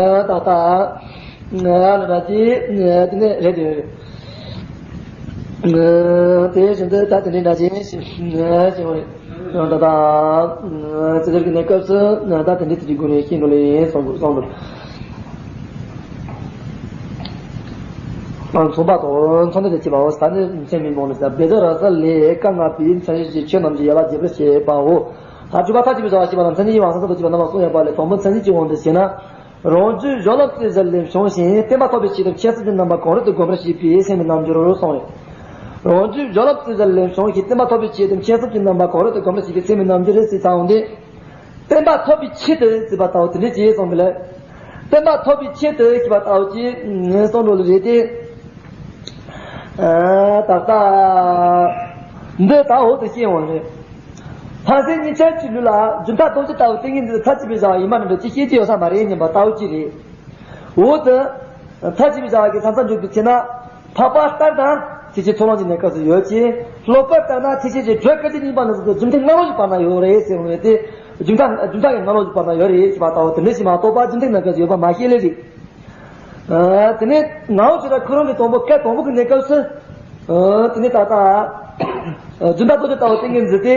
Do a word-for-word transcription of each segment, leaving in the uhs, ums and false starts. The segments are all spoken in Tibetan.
ད་ལྟ་ང་ལ་ན་ཅི་དེ་ནས་རེད་དེ། དེ་བཞིན་དུ་ད་དེ་ནས་འདྲ་ཅན་ཞིག་ཞིག་བ་རེད། ད་ལྟ་ཅི་ཟེར་གི་ནས་སྐབས་སུ་ད་དེ་འདྲའི་ཚིག་གི་སྒོ་ནས་ཤེས་འགྲོ་ལེ་ཡིན་གསུངས་འདུག་གསུངས་འདུག་མཚུངས་པ་དང་མཚུངས་ལྡན་དུ་བྱེད་པའོ། ས་ནི་མཚན་མི་འདོགས་ནས་ས་བེ་ད་ར་ས་ལས་ཀ་ང་པའི་མཚན་གཞི་ཆོས་རྣམས་ཀྱི་ཡལ་བ་རྒྱས་པར་བཤད་པའོ། ད་དྲུག་པ་མཐའ་གཅིག་པའི་བྱ་བ་ཞེས་པ་ལ་མཚན་ཉིད་ཡིད་དབང་སངས་རྒྱས་པ་ཞེས་པ་རྣམ་པ་གསུམ་ཡོད་པ་ལས་དང་པོ་མཚན་ཉིད་ཀྱི་དབང་དུ་བྱས་ན། རང་རྒྱུད་སྦྱོར་ལམ་རྩོད་གཞིར་ལས་བྱུང་ཞིང་བརྟན་པ་ཐོབ་པའི་ཆེད་དུ་མཁྱེན་གསལ་གྱི་རྣམ་པ་གང་རུང་དུ་བསྒོམ་པར་བྱེད་པའི་ཚད་མའི་རྣལ་འབྱོར་རོ་གསུངས་རེད། རང་རྒྱུད་སྦྱོར་ལམ་རྩོད་གཞིར་ལས་བྱུང་ཞིང་བརྟན་པ་ཐོབ་པའི་ཆེད་དུ་མཁྱེན་གསལ་གྱི་རྣམ་པ་གང་རུང་དུ་བསྒོམ་པར་བྱེད་པའི་ཚད་མའི་རྣལ་འབྱོར་རེད་ཟེར་ཚར་འོང་སྟེ། བརྟན་པ་ཐོབ་པའི་ཆེད་དུ་ཟེར་བ་ལྟ་བུ་དེ་འདྲ་ཅིག་གསུངས་པ་ལས། བརྟན་པ་ཐོབ་པའི་ཆེད་དུ་ཞེས་པ་ལྟ་བུ་ཅིག་གསུངས་འགྲོ་ལེ་རེད་དེ། ད་ལྟ་འདི་ལྟ་བུ་དུ་སྐྱེ་འོང་རེད། ཕན་སེམས་གཉིས་ཆར་གྱི་ལུས་ལ་རྒྱུན་མཐའ་རྡོ་རྗེ་ལྟ་བུ་ཏིང་ངེ་འཛིན་མཐའ་གཅིག་པའི་བྱ་བ་ཡིན་པ་འདྲ་ཅིག་ཤེས་ཀྱི་ཡོད་ས་མ་རེད་སྙམ་པ་ལྟ་བུ་ཅིག་རེད། འོ་དེ། མཐའ་གཅིག་པའི་བྱ་བ་གི་ས་མཚམས་འཇོག་པའི་ཚེ་ན། འཕགས་པ་ལྟར་ན་ཐེག་ཆེན་ཚོགས་ལམ་གྱི་གནས་སྐབས་སུ་ཡོད་ཅིང་། ལྷོ་པ་ལྟར་ན་ཐེག་ཆེན་གྱི་བགྲོད་དཀའ་ཆེན་གཉིས་པ་ནི་སོ་སོ་རྒྱུ་མཐུན་སྔ་ལོགས་ཀྱི་བར་ན་ཡོད་རེད་ཟེར་བ་རེད་དེ། རྒྱུ་མཐའ་རྒྱུ་མཐའ་ཡང་སྔ་ལོགས་ཀྱི་བར་ན་ཡོད་རེད་ཞེས་པ་ལྟ་བུ་དེ་འདྲ་ཞིག་མ་གཏོགས་པ་རྒྱུ་མཐུན་གནས་སྐབས་སུ་ཡོད་པ་མ་ཤེས་ལེ་རེད། དེ་ནས་ངའོ་ཅི་ར་ཁོ་རང་གི་དང་པོ་སྐད་དང་པོ་གི་གནས་སྐབས་སུ། དེ་ནས་ད་ལྟ། རྒྱུ་མཐའ་རྡོ་རྗེ་ལྟ་བུ་ཏིང་ངེ་འཛིན་དེ།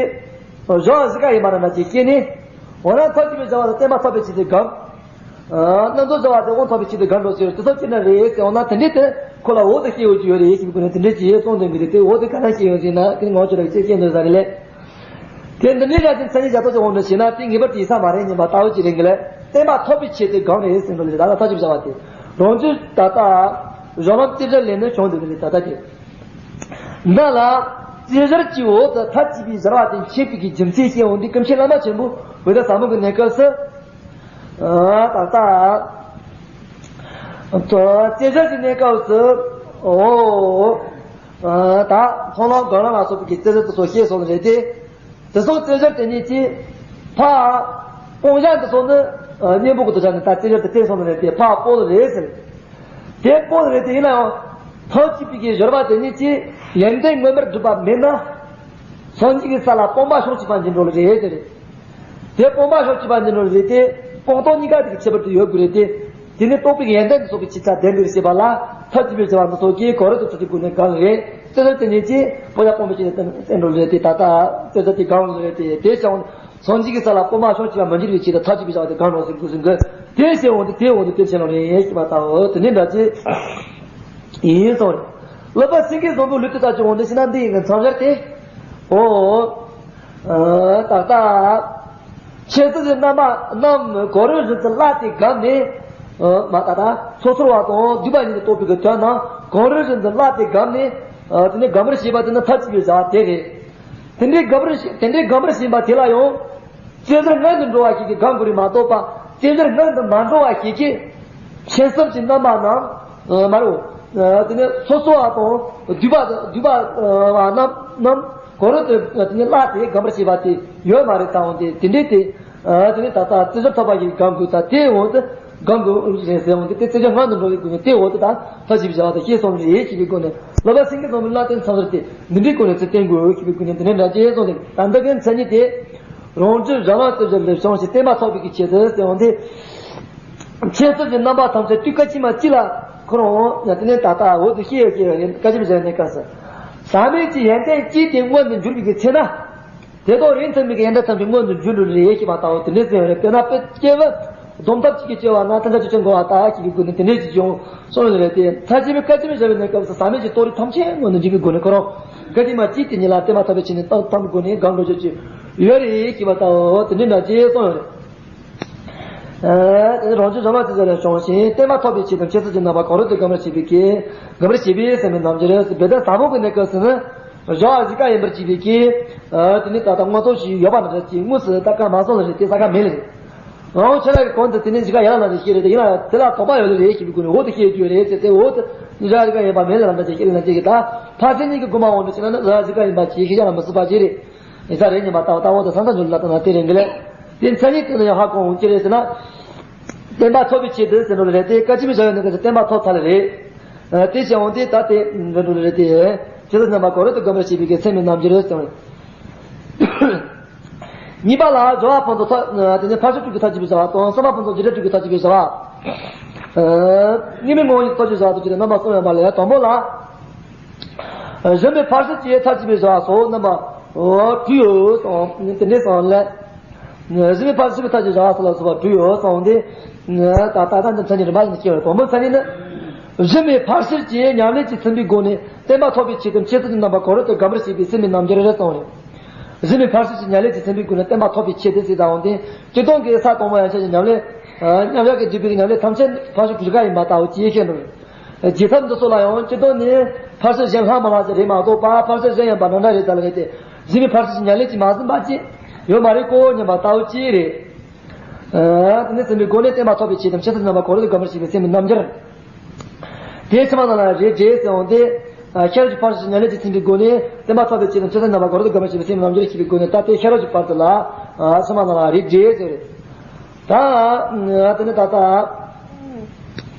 གཞོགས་བཞི་ཀ་ཡིན་པ་ར་འདྲ་ཅིག་སྐྱེས་ནས། འོ་ན་མཐའ་གཅིག་པའི་བྱ་བ་ལ་བརྟན་པ་ཐོབ་པའི་ཆེད་དུ་བསྒོམ། རྣམ་རྫོགས་བྱ་བ་དེ་དབང་ཐོབ་པའི་ཆེད་དུ་བསྒོམ་འགྲོ་ཟེར་དེ་ཚོ་ཅི་འདྲ་རེད་ཟེར་འོ་ན་དེ་འདྲའི་དེ་ཁོ་ལ་འོ་དེ་སྐྱེ་ཡོད་ཀྱི་ཡོད་རེད་ཞེས་པའི་སྒོ་ནས་དེ་འདྲའི་ཅི་ཡོད་གསུངས་དོན་གྱི་རེད་དེ་འོ་དེ་ག་རང་སྐྱེ་ཡོད་ཟེར་ན་ཁྱེད་ངོ་ཆོད་ལ་ཅི་སྐྱེ་འདོད་ས་རེད་ལས། དེ་འདི་ནས་ར་ཅིག་མཚན་ཉིད་རྒྱ་མཚོ་ཅིག་འོང་འདྲ་བྱས་ན་དེ་ངེས་པར་དུ་ཡིན་ས་མ་རེད་སྙམ་པ་ལྟ་བུ་ཅིག་རེད་གི་ལས་བརྟན་པ་ཐོབ་པའི་ཆེད་དུ་བསྒོམ་རེད་ཟེར་འགྲོ་ལེ་རེད། ད་ལ་མཐའ་གཅིག་པའི་བྱ་བ་དེ་རང་རྒྱུད་ད་ལྟ་གཞོན་ལམ་རྩོད་གཞིར་ལས་ནས་བྱུང་འདུག་ལེ་ད་ལྟ་དེ། འདི་ལ་རྩོད་གཞིར་གྱི་འོག་ཏུ་མཐའ་གཅིག་པའི་བྱ་བ་དེ་མཁྱེན་པའི་གི་རྒྱུ་མཚན་བཤད་འོང་དུས་ཀུན་མཁྱེན་བླ་མ་ཆེན་པོ་བོད་ཟླ་ཟབ་མོ་གི་གནས་སྐབས་སུ། ད་ལྟ། རྩོད་གཞིར་གྱི་གནས་སྐབས་སུ། འོ། ད་མཐོང་ལམ་སྒོམ་ལམ་ལ་སོགས་པའི་གི་རྩོད་གཞིར་དུ་སོགས་བཤད་སོང་རེད་དེ། དེ་སོགས་རྩོད་གཞིར་དེ་ཉིད་ཀྱིས་ཕར་སྤོང་བྱ་འདི་སོགས་ནི་གཉེན་པོ་གི་དོ་ཆ་ནི་ད་རྩོད་གཞིར་དུ་བསྟན་སོང་ནི་རེད་དེ་ཕར་སྤོ་ལ་རེད་ཟེར། དེ་སྤོ་ལ་རེད་དེ་ཡིན་ན་ཡང་ཐབས་གཅིག་པའི་གི་སྦྱོར་བ་དེ་ཉིད་ཀྱིས་ཡོན་ཏན་མངོན་པར་སྒྲུབ་པ་མེད་ན། སངས་རྒྱས་ཀྱི་ས་ལ་སྤོང་བ་ཕྱོགས་གཅིག་པ་འཛིན་འགྲོ་ལ་རེད་ཟེར། དེ་སྤོང་བ་ཕྱོགས་གཅིག་པ་འཛིན་འགྲོ་ལ་རེད་དེ་སྤོང་རྟོགས་གཉིས་ཀ་དེ་གི་ཁྱད་པར་དུ་ཡོད་དགོས་རེད་དེ། དེ་ནི་རྟོགས་པའི་ཡོན་ཏན་དུ་སོགས་པའི་ཆེ་ཆ་ལྡན་པའི་ཞེས་པ་ལ་ཐབས་གཅིག་པའི་བྱ་བ་འདི་སོགས་ཀྱིས་གོ་རིམ་དུ་ཚུལ་གྱི་སྒོ་ནས་བསྒོམ་རེད། རྩོད་གཞིར་དེ་ཉིད་ཀྱིས་སྤོང་བྱ་སྤོང་བའི་ཆེད་དུ་བསྟན་འགྲོ་ལ་རེད་དེ་ད་ལྟ་རྩོད་གཞིར་དེ་བསྒོམ་ལ་རེད་དེ་དེ་བྱ་བ། སངས་རྒྱས་ཀྱི་ས་ལ་སྤོང་བ་ཕྱོགས་གཅིག་པ་མི་འགྱུར་བའི་ཆེད་དུ་ཐབས་གཅིག་པའི་བྱ་བ་དེ་བསྒོམ་རོགས་ཟེར་དགོས་ཟེར་གི། དེ་བྱས་འོང་དུས་དེ་འོང་དུས་དེ་བྱས་ལ་རེད་ཞེས་པ་ལྟ་བུ་དེ་ནི་འདྲ་ཅི་ཡིན་གསུངས་རེད། ལྷག་པར་སེང་གེ་བཟང་པོའི་ལུགས་དེ་ལྟར་བྱུང་འོང་དུས་ཕྱི་ནང་འདི་ཡི་མཚམས་སྦྱར་ཏེ། འོ། ད་ལྟ། མཁྱེན་གསལ་གྱི་རྣམ་པ་རྣམས་གོ་རིམ་བཞིན་དུ་བསླབས་ཏེ་བསྒོམས་ནས། མ་ད་ལྟ་སོ་སོར་བ་དང་སྡུད་པ་ཉིད་དུ་རྟོགས་པའི་གི་དོན་རྣམས་གོ་རིམ་བཞིན་དུ་བསླབས་ཏེ་བསྒོམས་ནས། དེ་ནས་བསྒོམ་པར་བྱེད་པ་དེ་ནི་ཐབས་གཅིག་པའི་བྱ་བ་དེ་རེད། དེ་འདྲའི་བསྒོམ་པར་བྱེད་དེ་འདྲའི་བསྒོམ་པར་བྱེད་པ་དེ་ལ་ཡང་། རྩོད་གཞིར་སྔོན་དུ་འགྲོ་བ་ཞིག་གིས་བསྒོམ་དགོས་རེད་མ་གཏོགས་པ། རྩོད་གཞིར་སྔོན་དུ་མ་འགྲོ་བ་ཞིག་གིས། མཁྱེན་གསལ་གྱི་རྣམ་པ་རྣམས། མ་རེད། དེ་ནས་སོ་སོ་བ་དང་སྡུད་པ་སྡུད་པ་བ་རྣམས་རྣམས་གོ་རིམ་དུ་དེ་ནས་བསླབས་ཏེ་བསྒོམ་པར་བྱེད་པ་དེ་ཡོད་མ་རེད་ད་འོང་སྟེ་དེ་འདྲའི་དེ། དེ་ནས་ད་ལྟ་རྩོད་གཞིར་ཐོབ་པ་ཞིག་བསྒོམ་དགོས་ད་དེའི་འོག་ཏུ་བསྒོམ་དགོས་རེད་ཟེར་འོང་སྟེ་དེ་རྩོད་གཞིར་སྔོན་དུ་འགྲོ་བའི་སྒོ་ནས་དེའི་འོག་ཏུ་ད་ཐབས་ཤེས་པའི་བྱ་བ་དེ་ཤེས་སོང་རེད་ཞེས་པའི་སྒོ་ནས་ལྷག་པར་སེང་གེ་བཟང་པོའི་བསླབ་སྟོན་མཚམས་སྦྱར་ཏེ་འདི་འདྲའི་སྒོ་ནས་ཚུལ་བསྟན་དགོས་ཞེས་པའི་སྒོ་ནས་འདི་འདྲའི་འདྲ་ཅེས་གསུངས་ཏེ་ད་འདི་གའི་མཚན་ཉིད་དེ། རང་རྒྱུད་རང་ལ་རྩོད་གཞིར་ལས་བྱུང་ཞིང་བརྟན་པ་ཐོབ་པའི་གི་ཆེད་དུ་ཟེར་འོང་སྟེ། མཁྱེན་གསལ་གྱི་རྣམ་པ་ཐམས་ཅད་དུས་སྐད་ཅིག་མ་གཅིག་ལ་ཁོ་རང་ཡང་དེ་ནས་ད་ལྟ་འོག་ཏུ་ཤེས་ཡོད་ཀྱི་ཡོད་རེད་སྐད་ཅིག་བྱས་ནས་སྐབས་སུ། ཟག་མེད་ཀྱི་ཡོན་ཏན་གཅིག་དེ་མངོན་དུ་འགྱུར་བའི་གི་ཚེ་ན། དེ་དག་རིང་ཐུང་མིན་གྱི་ཡོན་ཏན་ཐམས་ཅད་མངོན་དུ་འགྱུར་རུ་རེ་ཞེས་པ་ལྟ་བུ་དེ་འདྲའི་ཟེར་བ་རེད། དཔེར་ན་དཔེ་སྐྱེ་བོ་སྡོམ་ཐབས་གཅིག་གིས་སྐྱེ་བ་ན་ཐམས་ཅད་ཆོས་ཅན་འགོག་པ་ལྟ་ཞེས་པའི་སྒོ་ནས་དེ་འདྲའི་ཅིག་ཀྱང་གསུངས་ཡོད་རེད་དེ། མཐའ་ཅི་མི་སྐད་ཅི་མི་བྱ་བའི་གནས་སྐབས་སུ་ཟག་མེད་ཀྱི་རྟོགས་རིགས་ཐམས་ཅད་མངོན་དུ་འགྱུར་བའི་སྒོ་ནས་ཁོ་རང་སྐད་ཅིག་མ་གཅིག་དེ་ཉིད་ལ་བརྟན་པ་ཐོབ་པའི་ཕྱིར་ནི་ཐབས་ཐམས་ཀྱི་སྒོ་ནས་གང་འགྲོ་བྱེད་ཀྱི་ཡོད་རེད་ཞེས་པ་ལྟ་བུ་དེ་འདྲའི་འདྲ་ཅེས་གསུངས་ཡོད་རེད། དེ་ནི་རང་རྒྱུད་རང་ལ་རྩོད་གཞིར་ལས་བྱུང་ཞིང་བརྟན་པ་ཐོབ་པའི་ཆེད་དུ་མཁྱེན་གསལ་གྱི་རྣམ་པ་གང་རུང་དུ་བསྒོམ་པར་བྱེད་པའི་གི་བསྒོམ་པར་བྱེད་པའི་ཟེར་བའི་རྣམ་འགྱུར་རེད། བེ་ད་ཟབ་མོ་གི་གནས་སྐབས་སུ་ནི། སྦྱོར་བ་བཞི་ཀ་ཡིན་པར་བྱས་པའི་གི། དེ་ནི་ད་ལྟ་མངོན་རྟོགས་ཤིག་ཡོད་པ་འདྲ་ཅིག་དངོས་སུ་ད་ཀ་མ་སོང་ལ་རེད་དེ་ས་ཀ་མེད་ལ་རེད། ངའང་ཁྱེད་རང་གི་གོང་དུ་དེ་ནི་བཞི་ཀ་ཡར་ལ་འདི་ཤེས་རེད་དེ་ཡིན་ལ་དེ་ལ་དོགས་པ་ཡོད་ལ་རེད་ཞེས་པའི་སྒོ་ནས་འོག་ཏུ་ཤེས་རྒྱུ་རེད་ཟེར་ཏེ་འོག་ཏུ་ནི་བཞི་ཀ་ཡིན་པ་མེད་ལ་འདྲ་ཅིག་ཤེས་ལ་འདྲ་ཅིག་གི་ད་ཕར་ཚད་གཉིས་ཀྱི་དགོངས་པ་འོང་དུ་ཕྱིན་ན་ནི་བཞི་ཀ་ཡིན་པ་ཅིག་ཤེས་བྱ་ལ་མི་སྲིད་པ་ཅིག་རེད། ཡིན་ས་རེད་སྙམ་པ་ལྟ་བུ་ལྟ་བུ་དང་ས་མཚམས་འཇོག་ལ་ལྟ་ན་དེ་རེད་འདི་ལས། དེ་མཚན་ཉིད་དེ་ནི་ཡང་ཧ་གོ་འོང་ཅི་རེད་ཟེར་ན། བརྟན་པ་ཐོབ་པའི་ཆེད་དུ་ཟེར་འགྲོ་ལ་རེད་དེ་སྐད་ཅིག་མི་བྱ་བའི་གནས་སྐབས་སུ་བརྟན་པ་ཐོབ་ཚར་ལ་རེད། དེ་བྱས་འོང་དེ་ད་དེ་འགྲོ་འགྲོ་ལ་རེད་དེ། ཆེད་དུ་རྣམ་པ་གང་རུང་དུ་བསྒོམ་པར་བྱེད་པའི་གི་ཚད་མའི་རྣམ་འགྱུར་ཟེར། གཉིས་པ་ལ་སྦྱོར་བ་ཕུན་སུམ་ཚོགས་དེ་ནི་ཕར་ཕྱོགས་དྲུག་གི་ཐབས་ཀྱིས་བྱ་བ་དང་གསུམ་པ་ཕུན་སུམ་ཚོགས་རྒྱུ་འབྲས་དྲུག་གི་ཐབས་ཀྱིས་བྱ་བ། ཨ། གཉིས་མེད་ངོ་བོ་ཉིད་སྟོབས་ཀྱིས་བཞག་ཏུ་གྱུར་ཏེ་རྣམ་པ་གསུམ་ཡོད་པ་ལས། དང་པོ་ལ། གཞོམ་པའི་ཕར་ཕྱིན་གྱི་མཐའ་གཅིག་པའི་བྱ་བ་སོགས་རྣམ་པ་དྲུག་ཡོད་གསུངས། དེ་འདྲའི་གསུངས་ལས། གཞོམ་པའི་ཕར་ཕྱིན་གྱི་མཐའ་གཅིག་པའི་བྱ་བ་སོགས་ལ་སོགས་པ་དྲུག་ཡོད་གསུངས་ཏེ། ད་ལྟ་ད་འདི་མཚན་ཉིད་རིམ་པ་བཞིན་དུ་སྐྱེ་བར། དང་པོ་མཚན་ཉིད་ནི། གཞོམ་པའི་ཕར་ཕྱིན་གྱི་ཉམས་ལེན་གྱིས་ཟིན་པའི་སྒོ་ནས་བརྟན་པ་ཐོབ་པའི་ཆེད་དུ་འཆད་རྩོད་ཀྱི་རྣམ་པ་གང་རུང་དུ་སྒོམ་པར་བྱེད་པའི་སེམས་ཀྱི་རྣམ་འགྱུར་རེ་གསུངས་རེད། གཞོམ་པའི་ཕར་ཕྱིན་གྱི་ཉམས་ལེན་གྱིས་ཟིན་པའི་སྒོ་ནས་བརྟན་པ་ཐོབ་པའི་ཆེད་དུ་ཟེར་དང་དེ། སྤྱིར་བཏང་གི་ས་དང་པོ་ཡན་ཆད་ཀྱི་ཉམས་ལེན། ཨ། མཉམ་བཞག་གི་སྒྲུབ་པའི་ཉམས་ལེན་ཐམས་ཅད་ཕར་ཕྱིན་དྲུག་ཀ་ཡིན་པ་ལྟ་བུ་ཅིག་ཤེས་འགྲོ། རྒྱལ་ཐབས་འདི་སོགས་ལ་ཡང་སྤྱིར་བཏང་ནས་ཕར་ཕྱིན་གཞན་ལྷག་མ་ལྷག་ཅིག་རེད་མ་གཏོགས་པ། ཕར་ཕྱིན་གཞན་ཡིན་པ་འདྲ་འདྲ་རེད་ཙམ་ལ་ངེས་ཏེ། གཞོམ་པའི་ཕར་ཕྱིན་གྱི་ཉམས་ལེན་གྱིས་མ་ཟིན་པ་ཅིག་ཡོད་མ་རེད་ཀོ་སྙམ་པ་ལྟ་བུ་ཅིག་རེད། ཨ། དེ་ནས་ཟིན་པའི་སྒོ་ནས་བརྟན་པ་ཐོབ་པའི་ཆེད་དུ་འཆད་རྩོད་རྣམ་པ་གང་རུང་དུ་སྒོམ་པར་བྱེད་པའི་སེམས་ཀྱི་རྣམ་འགྱུར། དེའི་ཕྱི་མ་རྣམས་ལ་རིགས་འགྲེ་ཟེར་འོང་སྟེ། ཤེས་རབ་ཀྱི་ཕར་ཕྱིན་ཉམས་ལེན་གྱིས་ཟིན་པའི་སྒོ་ནས་བརྟན་པ་ཐོབ་པའི་ཆེད་དུ་འཆད་རྩོད་རྣམ་པ་གང་རུང་དུ་སྒོམ་པར་བྱེད་པའི་སེམས་ཀྱི་རྣམ་འགྱུར་ཞེས་པའི་སྒོ་ནས། ད་དེ་ཤེས་རབ་ཀྱི་བར་དུ་ལ། ཨ། ཕྱི་མ་རྣམས་ལ་རིགས་འགྲེ་ཟེར་རེད། ད་དེ་ནི་ད་ལྟ།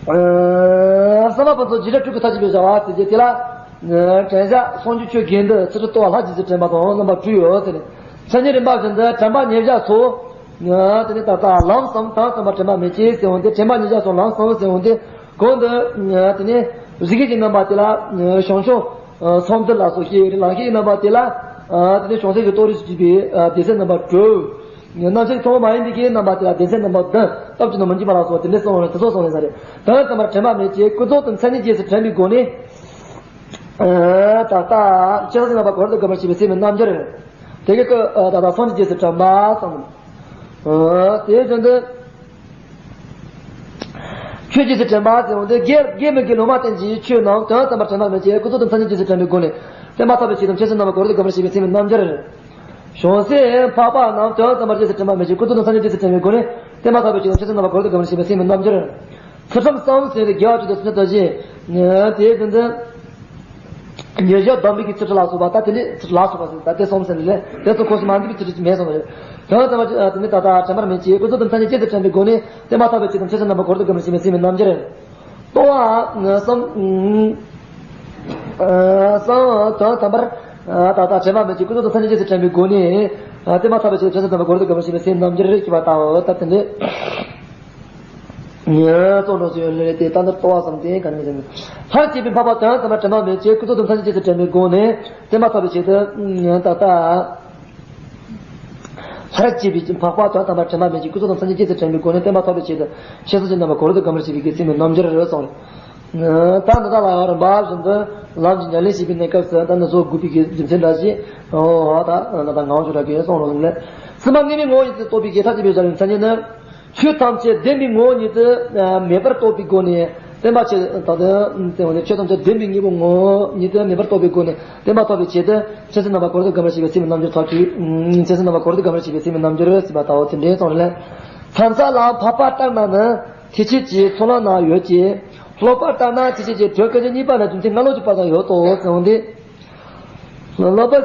ཨ། གསར་མ་ཕུན་ཚོགས་རྗེས་འབྲང་སྤྲུལ་སྐུའི་མཐའ་གཅིག་པའི་བྱ་བ་ཟེར་རྗེས་དེ་ལ། དྲན་བཞག་སངས་རྒྱས་ཆོས་དགེ་འདུན་ཚིག་གྲུབ་ལྟོ་བ་ལྷ་རྗེས་སུ་དྲན་པ་དང་རྣམ་པ་དྲུག་ཡོད་ཟེར་ནས། མཚན་ཉིད་རིམ་པ་བཞིན་དུ་དྲན་པ་ཉེར་བཞག་སོགས། དེ་ནི་ད་ལྟ་ལམ་གསུམ་དོན་དམ་པར་དྲན་པ་མེད་ཅེས་ཟེར་འོང་སྟེ། དྲན་པ་ཉེར་བཞག་སོགས་ལམ་གསུམ་ཟེར་འོང་སྟེ། གོང་དུ་དེ་ནས་གཟུགས་ཀྱི་རྣམ་པ་དེ་ལ་བྱང་ཆུབ་སེམས་འདུན་ལ་སོགས་ཞེས་རེད། ལམ་ཤེས་ཀྱི་རྣམ་པ་དེ་ལ་དེ་ནས་བྱང་སེམས་ཀྱི་རྟོགས་རིགས་སུ་གྱུར་པའི་སྡེ་ཚན་རྣམ་པ་དྲུག་རྣམ་ཤེས་ཀྱི་ཚོགས་མ་ཡིན་པའི་གི་རྣམ་པ་དེ་ལ་སྡེ་ཚན་རྣམ་པ་བདུན། སྟོབས་ཀྱིས་ནི་མི་འཇིགས་པ་ལ་སོགས་དེ་འདྲ་གསུངས་པ་ལ་དེ་ཚོ་གསུངས་ཡིན་ས་རེད། དོན་དམ་པར་དྲན་པ་མེད་ཅེས་ཀུན་རྫོབ་ཏུ་མཚན་ཉིད་རྗེས་སུ་དྲན་པའི་སྒོ་ནས། ད་ལྟ་འཆད་རྩོད་རྣམ་པ་གང་རུང་དུ་སྒོམ་པར་བྱེད་པའི་སེམས་ཀྱི་རྣམ་འགྱུར། དེ་གི་ཀུན། ད་ལྟ་སངས་རྒྱས་རྗེས་སུ་དྲན་པ་གསུངས། དེ་བཞིན་དུ། ཆོས་རྗེས་སུ་དྲན་པ་ཟེར་བ་འདི། དགེ་དགེ་མི་དགེ་ལུང་མ་བསྟན་གྱི་ཆོས་རྣམས་དོན་དམ་པར་དྲན་པ་མེད་ཅེས་ཀུན་རྫོབ་ཏུ་མཚན་ཉིད་རྗེས་སུ་དྲན་པའི་སྒོ་ནས་བརྟན་པ་ཐོབ་པའི་ཆེད་དུ་འཆད་རྩོད་རྣམ་པ་གང་རུང་དུ་སྒོམ་པར་བྱེད་པའི་སེམས་ཀྱི་རྣམ་འགྱུར། བྱང་སེམས་འཕགས་པ་རྣམས་དོན་དམ་པར་རྗེས་སུ་དྲན་པ་མེད་ཅེས་ཀུན་རྫོབ་ཏུ་མཚན་ཉིད་རྗེས་སུ་དྲན་པའི་སྒོ་ནས་བརྟན་པ་ཐོབ་པའི་ཆེད་དུ་འཆད་རྩོད་རྣམ་པ་གང་རུང་དུ་སྒོམ་པར་བྱེད་པའི་སེམས་ཀྱི་རྣམ་འགྱུར། ཚུལ་ཁྲིམས་གསུམ་ཟེར་ཏེ་དགེ་བ་བཅུ་དང་སུམ་ཅུ་རྟགས་བཞི། དེའི་རྒྱུན་དུ། ཉེར་བཞག་སྡོམ་པའི་གི་ཚུལ་ཁྲིམས་ལ་སོགས་པ། ད་དེ་ནི་ཚུལ་ཁྲིམས་ལ་སོགས་པ་ཟེར། ད་དེ་གསུམ་ཟེར་ནས་ལས་དེ་ཚོ་ཁོ་སུ་མ་འདུས་པའི་ཚུལ་ཁྲིམས་ཀྱི་མེད་གསུངས་པ་རེད། དོན་དམ་པར་དེ་ནི་ད་ལྟ་དྲན་པར་མེད་ཅེས་ཀུན་རྫོབ་ཏུ་མཚན་ཉིད་རྗེས་སུ་དྲན་པའི་སྒོ་ནས་བརྟན་པ་ཐོབ་པའི་ཆེད་དུ་འཆད་རྩོད་རྣམ་པ་གང་རུང་དུ་སྒོམ་པར་བྱེད་པའི་སེམས་ཀྱི་རྣམ་འགྱུར། ལྟོ་བ་གསུམ། གསུམ་དོན་དམ་པར་ད་ལྟ་དྲན་པ་མེད་ཅེས་ཀུན་རྫོབ་ཏུ་མཚན་ཉིད་རྗེས་སུ་དྲན་པའི་སྒོ་ནས་བརྟན་པ་ཐོབ་པའི་ཆེད་དུ་འཆད་རྩོད་རྣམ་པ་གང་རུང་དུ་སྒོམ་པར་བྱེད་པའི་སེམས་རྣམ་འགྱུར་རེ་ཞེས་པ་ལྟ་བུ་ད་དེ་འདྲའི། གཙོ་འགྲོ་ཚུལ་ཡོད་ལས་ཏེ། ད་ནི་ལྟོ་བ་གསུམ་སྟེ་ག་ནི་ཟེར་ན། ལྷར་བཅས་པའི་འཕགས་པ་དོན་དམ་པར་དྲན་པ་མེད་ཅེས་ཀུན་རྫོབ་ཏུ་མཚན་ཉིད་རྗེས་སུ་དྲན་པའི་སྒོ་ནས་བརྟན་པ་ཐོབ་པའི་ཆེད་དུ། ད་ལྟ། ལྷར་བཅས་པའི་འཕགས་པ་དོན་དམ་པར་དྲན་པ་མེད་ཅེས་ཀུན་རྫོབ་ཏུ་མཚན་ཉིད་རྗེས་སུ་དྲན་པའི་སྒོ་ནས་བརྟན་པ་ཐོབ་པའི་ཆེད་དུ་འཆད་རྩོད་ཀྱི་རྣམ་པ་གང་རུང་དུ་སྒོམ་པར་བྱེད་པའི་གི་སེམས་ཀྱི་རྣམ་འགྱུར་རེ་གསུངས། ད་ནི་ད་ལ་ཡང་རིམ་པ་བཞིན་དུ་ལམ་གྱི་ཉམས་ལེན་བྱེད་པའི་གནས་སྐབས་སུ་ད་ནི་བཟོ་དགོས་པའི་གི་རྒྱུ་མཚན་འདྲ་ཞིག་ད་ལྟ་ངག་དབང་ཆོས་གྲགས་ཀྱིས་གསུངས་རོགས་གསུངས་ལས། ཕྱི་མ་དངོས་མེད་ངོ་བོ་ཉིད་དུ་རྟོགས་པའི་གི་མཐའ་གཅིག་པའི་བྱ་བའི་མཚན་ཉིད་ནི། ཆོས་ཐམས་ཅད་བདེན་པའི་ངོ་བོ་ཉིད་དུ་མེད་པར་རྟོགས་པའི་སྒོ་ནས་བརྟན་པ་ཆེ་ད་དུ་ཆོས་ཐམས་ཅད་བདེན་པའི་དངོས་པོ་ངོ་བོ་ཉིད་དུ་མེད་པར་རྟོགས་པའི་སྒོ་ནས་བརྟན་པ་ཐོབ་པའི་ཆེད་དུ་འཆད་རྩོད་རྣམ་པ་གང་རུང་དུ་སྒོམ་པར་བྱེད་པའི་སེམས་ཀྱི་རྣམ་འགྱུར་ཐག་ཆོད། འཆད་རྩོད་རྣམ་པ་གང་རུང་དུ་སྒོམ་པར་བྱེད་པའི་སེམས་ཀྱི་རྣམ་འགྱུར་ཟེར་བ་ལྟ་བུ་དེ་འདྲའི་གསུངས་ལས། མཚམས་མཚམས་ལ་འཕགས་པ་ལྟར་སྣང་ནི་ཐེག་ཆེན་གྱི་ཚོགས་ལམ་ན་ཡོད་ཅེས། ལྷག་པར་ལྟར་སྣང་ཐེག་ཆེན་གྱི་དྲོད་སྐད་ཅིག་གཉིས་པ་ནས་རྒྱུ་མཚན་ལྔ་ལོག་གི་བར་དུ་ཡོད་དོ་གསུངས་ཏེ། ལྷག་པར་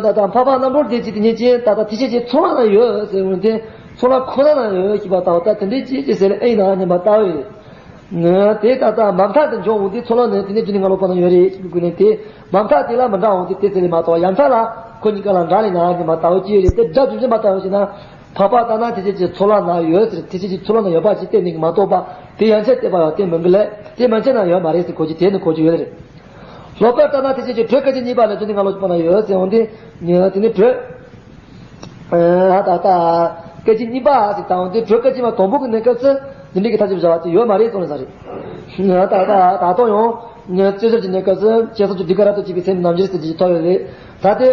ད་ལྟ་འཕགས་པ་རྣམ་གྲོལ་སྡེ་གཅིག་དེ་ཉིད་ཀྱིས་ད་ལྟ་ཐེག་ཆེན་གྱི་ཚོགས་ལམ་ན་ཡོད་ཟེར་འོང་སྟེ། ཚོགས་ལམ་ཁོ་ན་ན་ཡོད་ཞེས་པ་ལྟ་བུ་ད་དེ་འདྲའི་ཅིག་ཅེས་ཟེར་ལས་ཨེ་ཡིན་ན་སྙམ་པ་ལྟ་བུ་རེད། དེ་ད་ལྟ་མ་མཐའ་དེ་འཇོག་འོང་དུས་ཚོགས་ལམ་ནི་དེ་ནས་རྒྱུ་ནི་ལྔ་ལོག་པ་ན་ཡོད་རེད་ཞེས་པའི་སྒོ་ནས་དེ་མ་མཐའ་དེ་ལ་མི་འདྲ་འོང་དུས་དེ་ཟེར་ལས་མ་གཏོགས་ཡ་མཚན་ལ་ཁོ་གཉིས་ཀ་ལ་འདྲ་ལས་ན་སྙམ་པ་ལྟ་བུ་ཅིག་ཡོད་རེད། དེ་སྒྲ་རྒྱུ་མཚན་མ་ལྟ་བུ་ཞིག་ན། འཕགས་པ་ལྟར་སྣང་ཐེག་ཆེན་གྱི་ཚོགས་ལམ་ན་ཡོད་ཟེར། ཐེག་ཆེན་གྱི་ཚོགས་ལམ་ན་ཡོད་པ་ཞིག་བསྟན་ནས་མ་གཏོགས་པ་དེ་ཡན་ཆད་བསྟན་པ་ཡང་བསྟན་མི་འགི་ལས། དེ་མན་ཆད་ན་ཡོད་མ་རེད་ཟེར་གོ་རྒྱུ་དེ་ནི་གོ་རྒྱུ་ཡོད་རེད། ལྷག་པར་ལྟར་སྣང་ཐེག་ཆེན་གྱི་དྲོད་སྐད་ཅིག་གཉིས་པ་ནས་རྒྱུ་ནི་ལྔ་ལོག་གི་བར་ན་ཡོད་ཟེར་འོང་དུས། དེ་ནི་དྲོད། ད་ལྟ་སྐད་ཅིག་གཉིས་པ་ཟེར་དང་དེ་དྲོད་སྐད་ཅིག་མ་དང་པོ་གི་གནས་སྐབས་སུ་འདི་འདྲའི་གི་ཐག་ཆོད་བྱ་བ་དེ་ཡོད་མ་རེད་གསུངས་ལ་ས་རེད། ད་ལྟ་ད་དུང་ཡང་རྩོད་གཞིར་གྱི་གནས་སྐབས་སུ་བྱས་སོ་ཅིག་འདི་ག་ར་ཏུ་གཅིག་པའི་སེམས་རྣམ་འགྱུར་ཟེར་གྱི་ཐོབ་ཡོད་རེད། ད་དེ་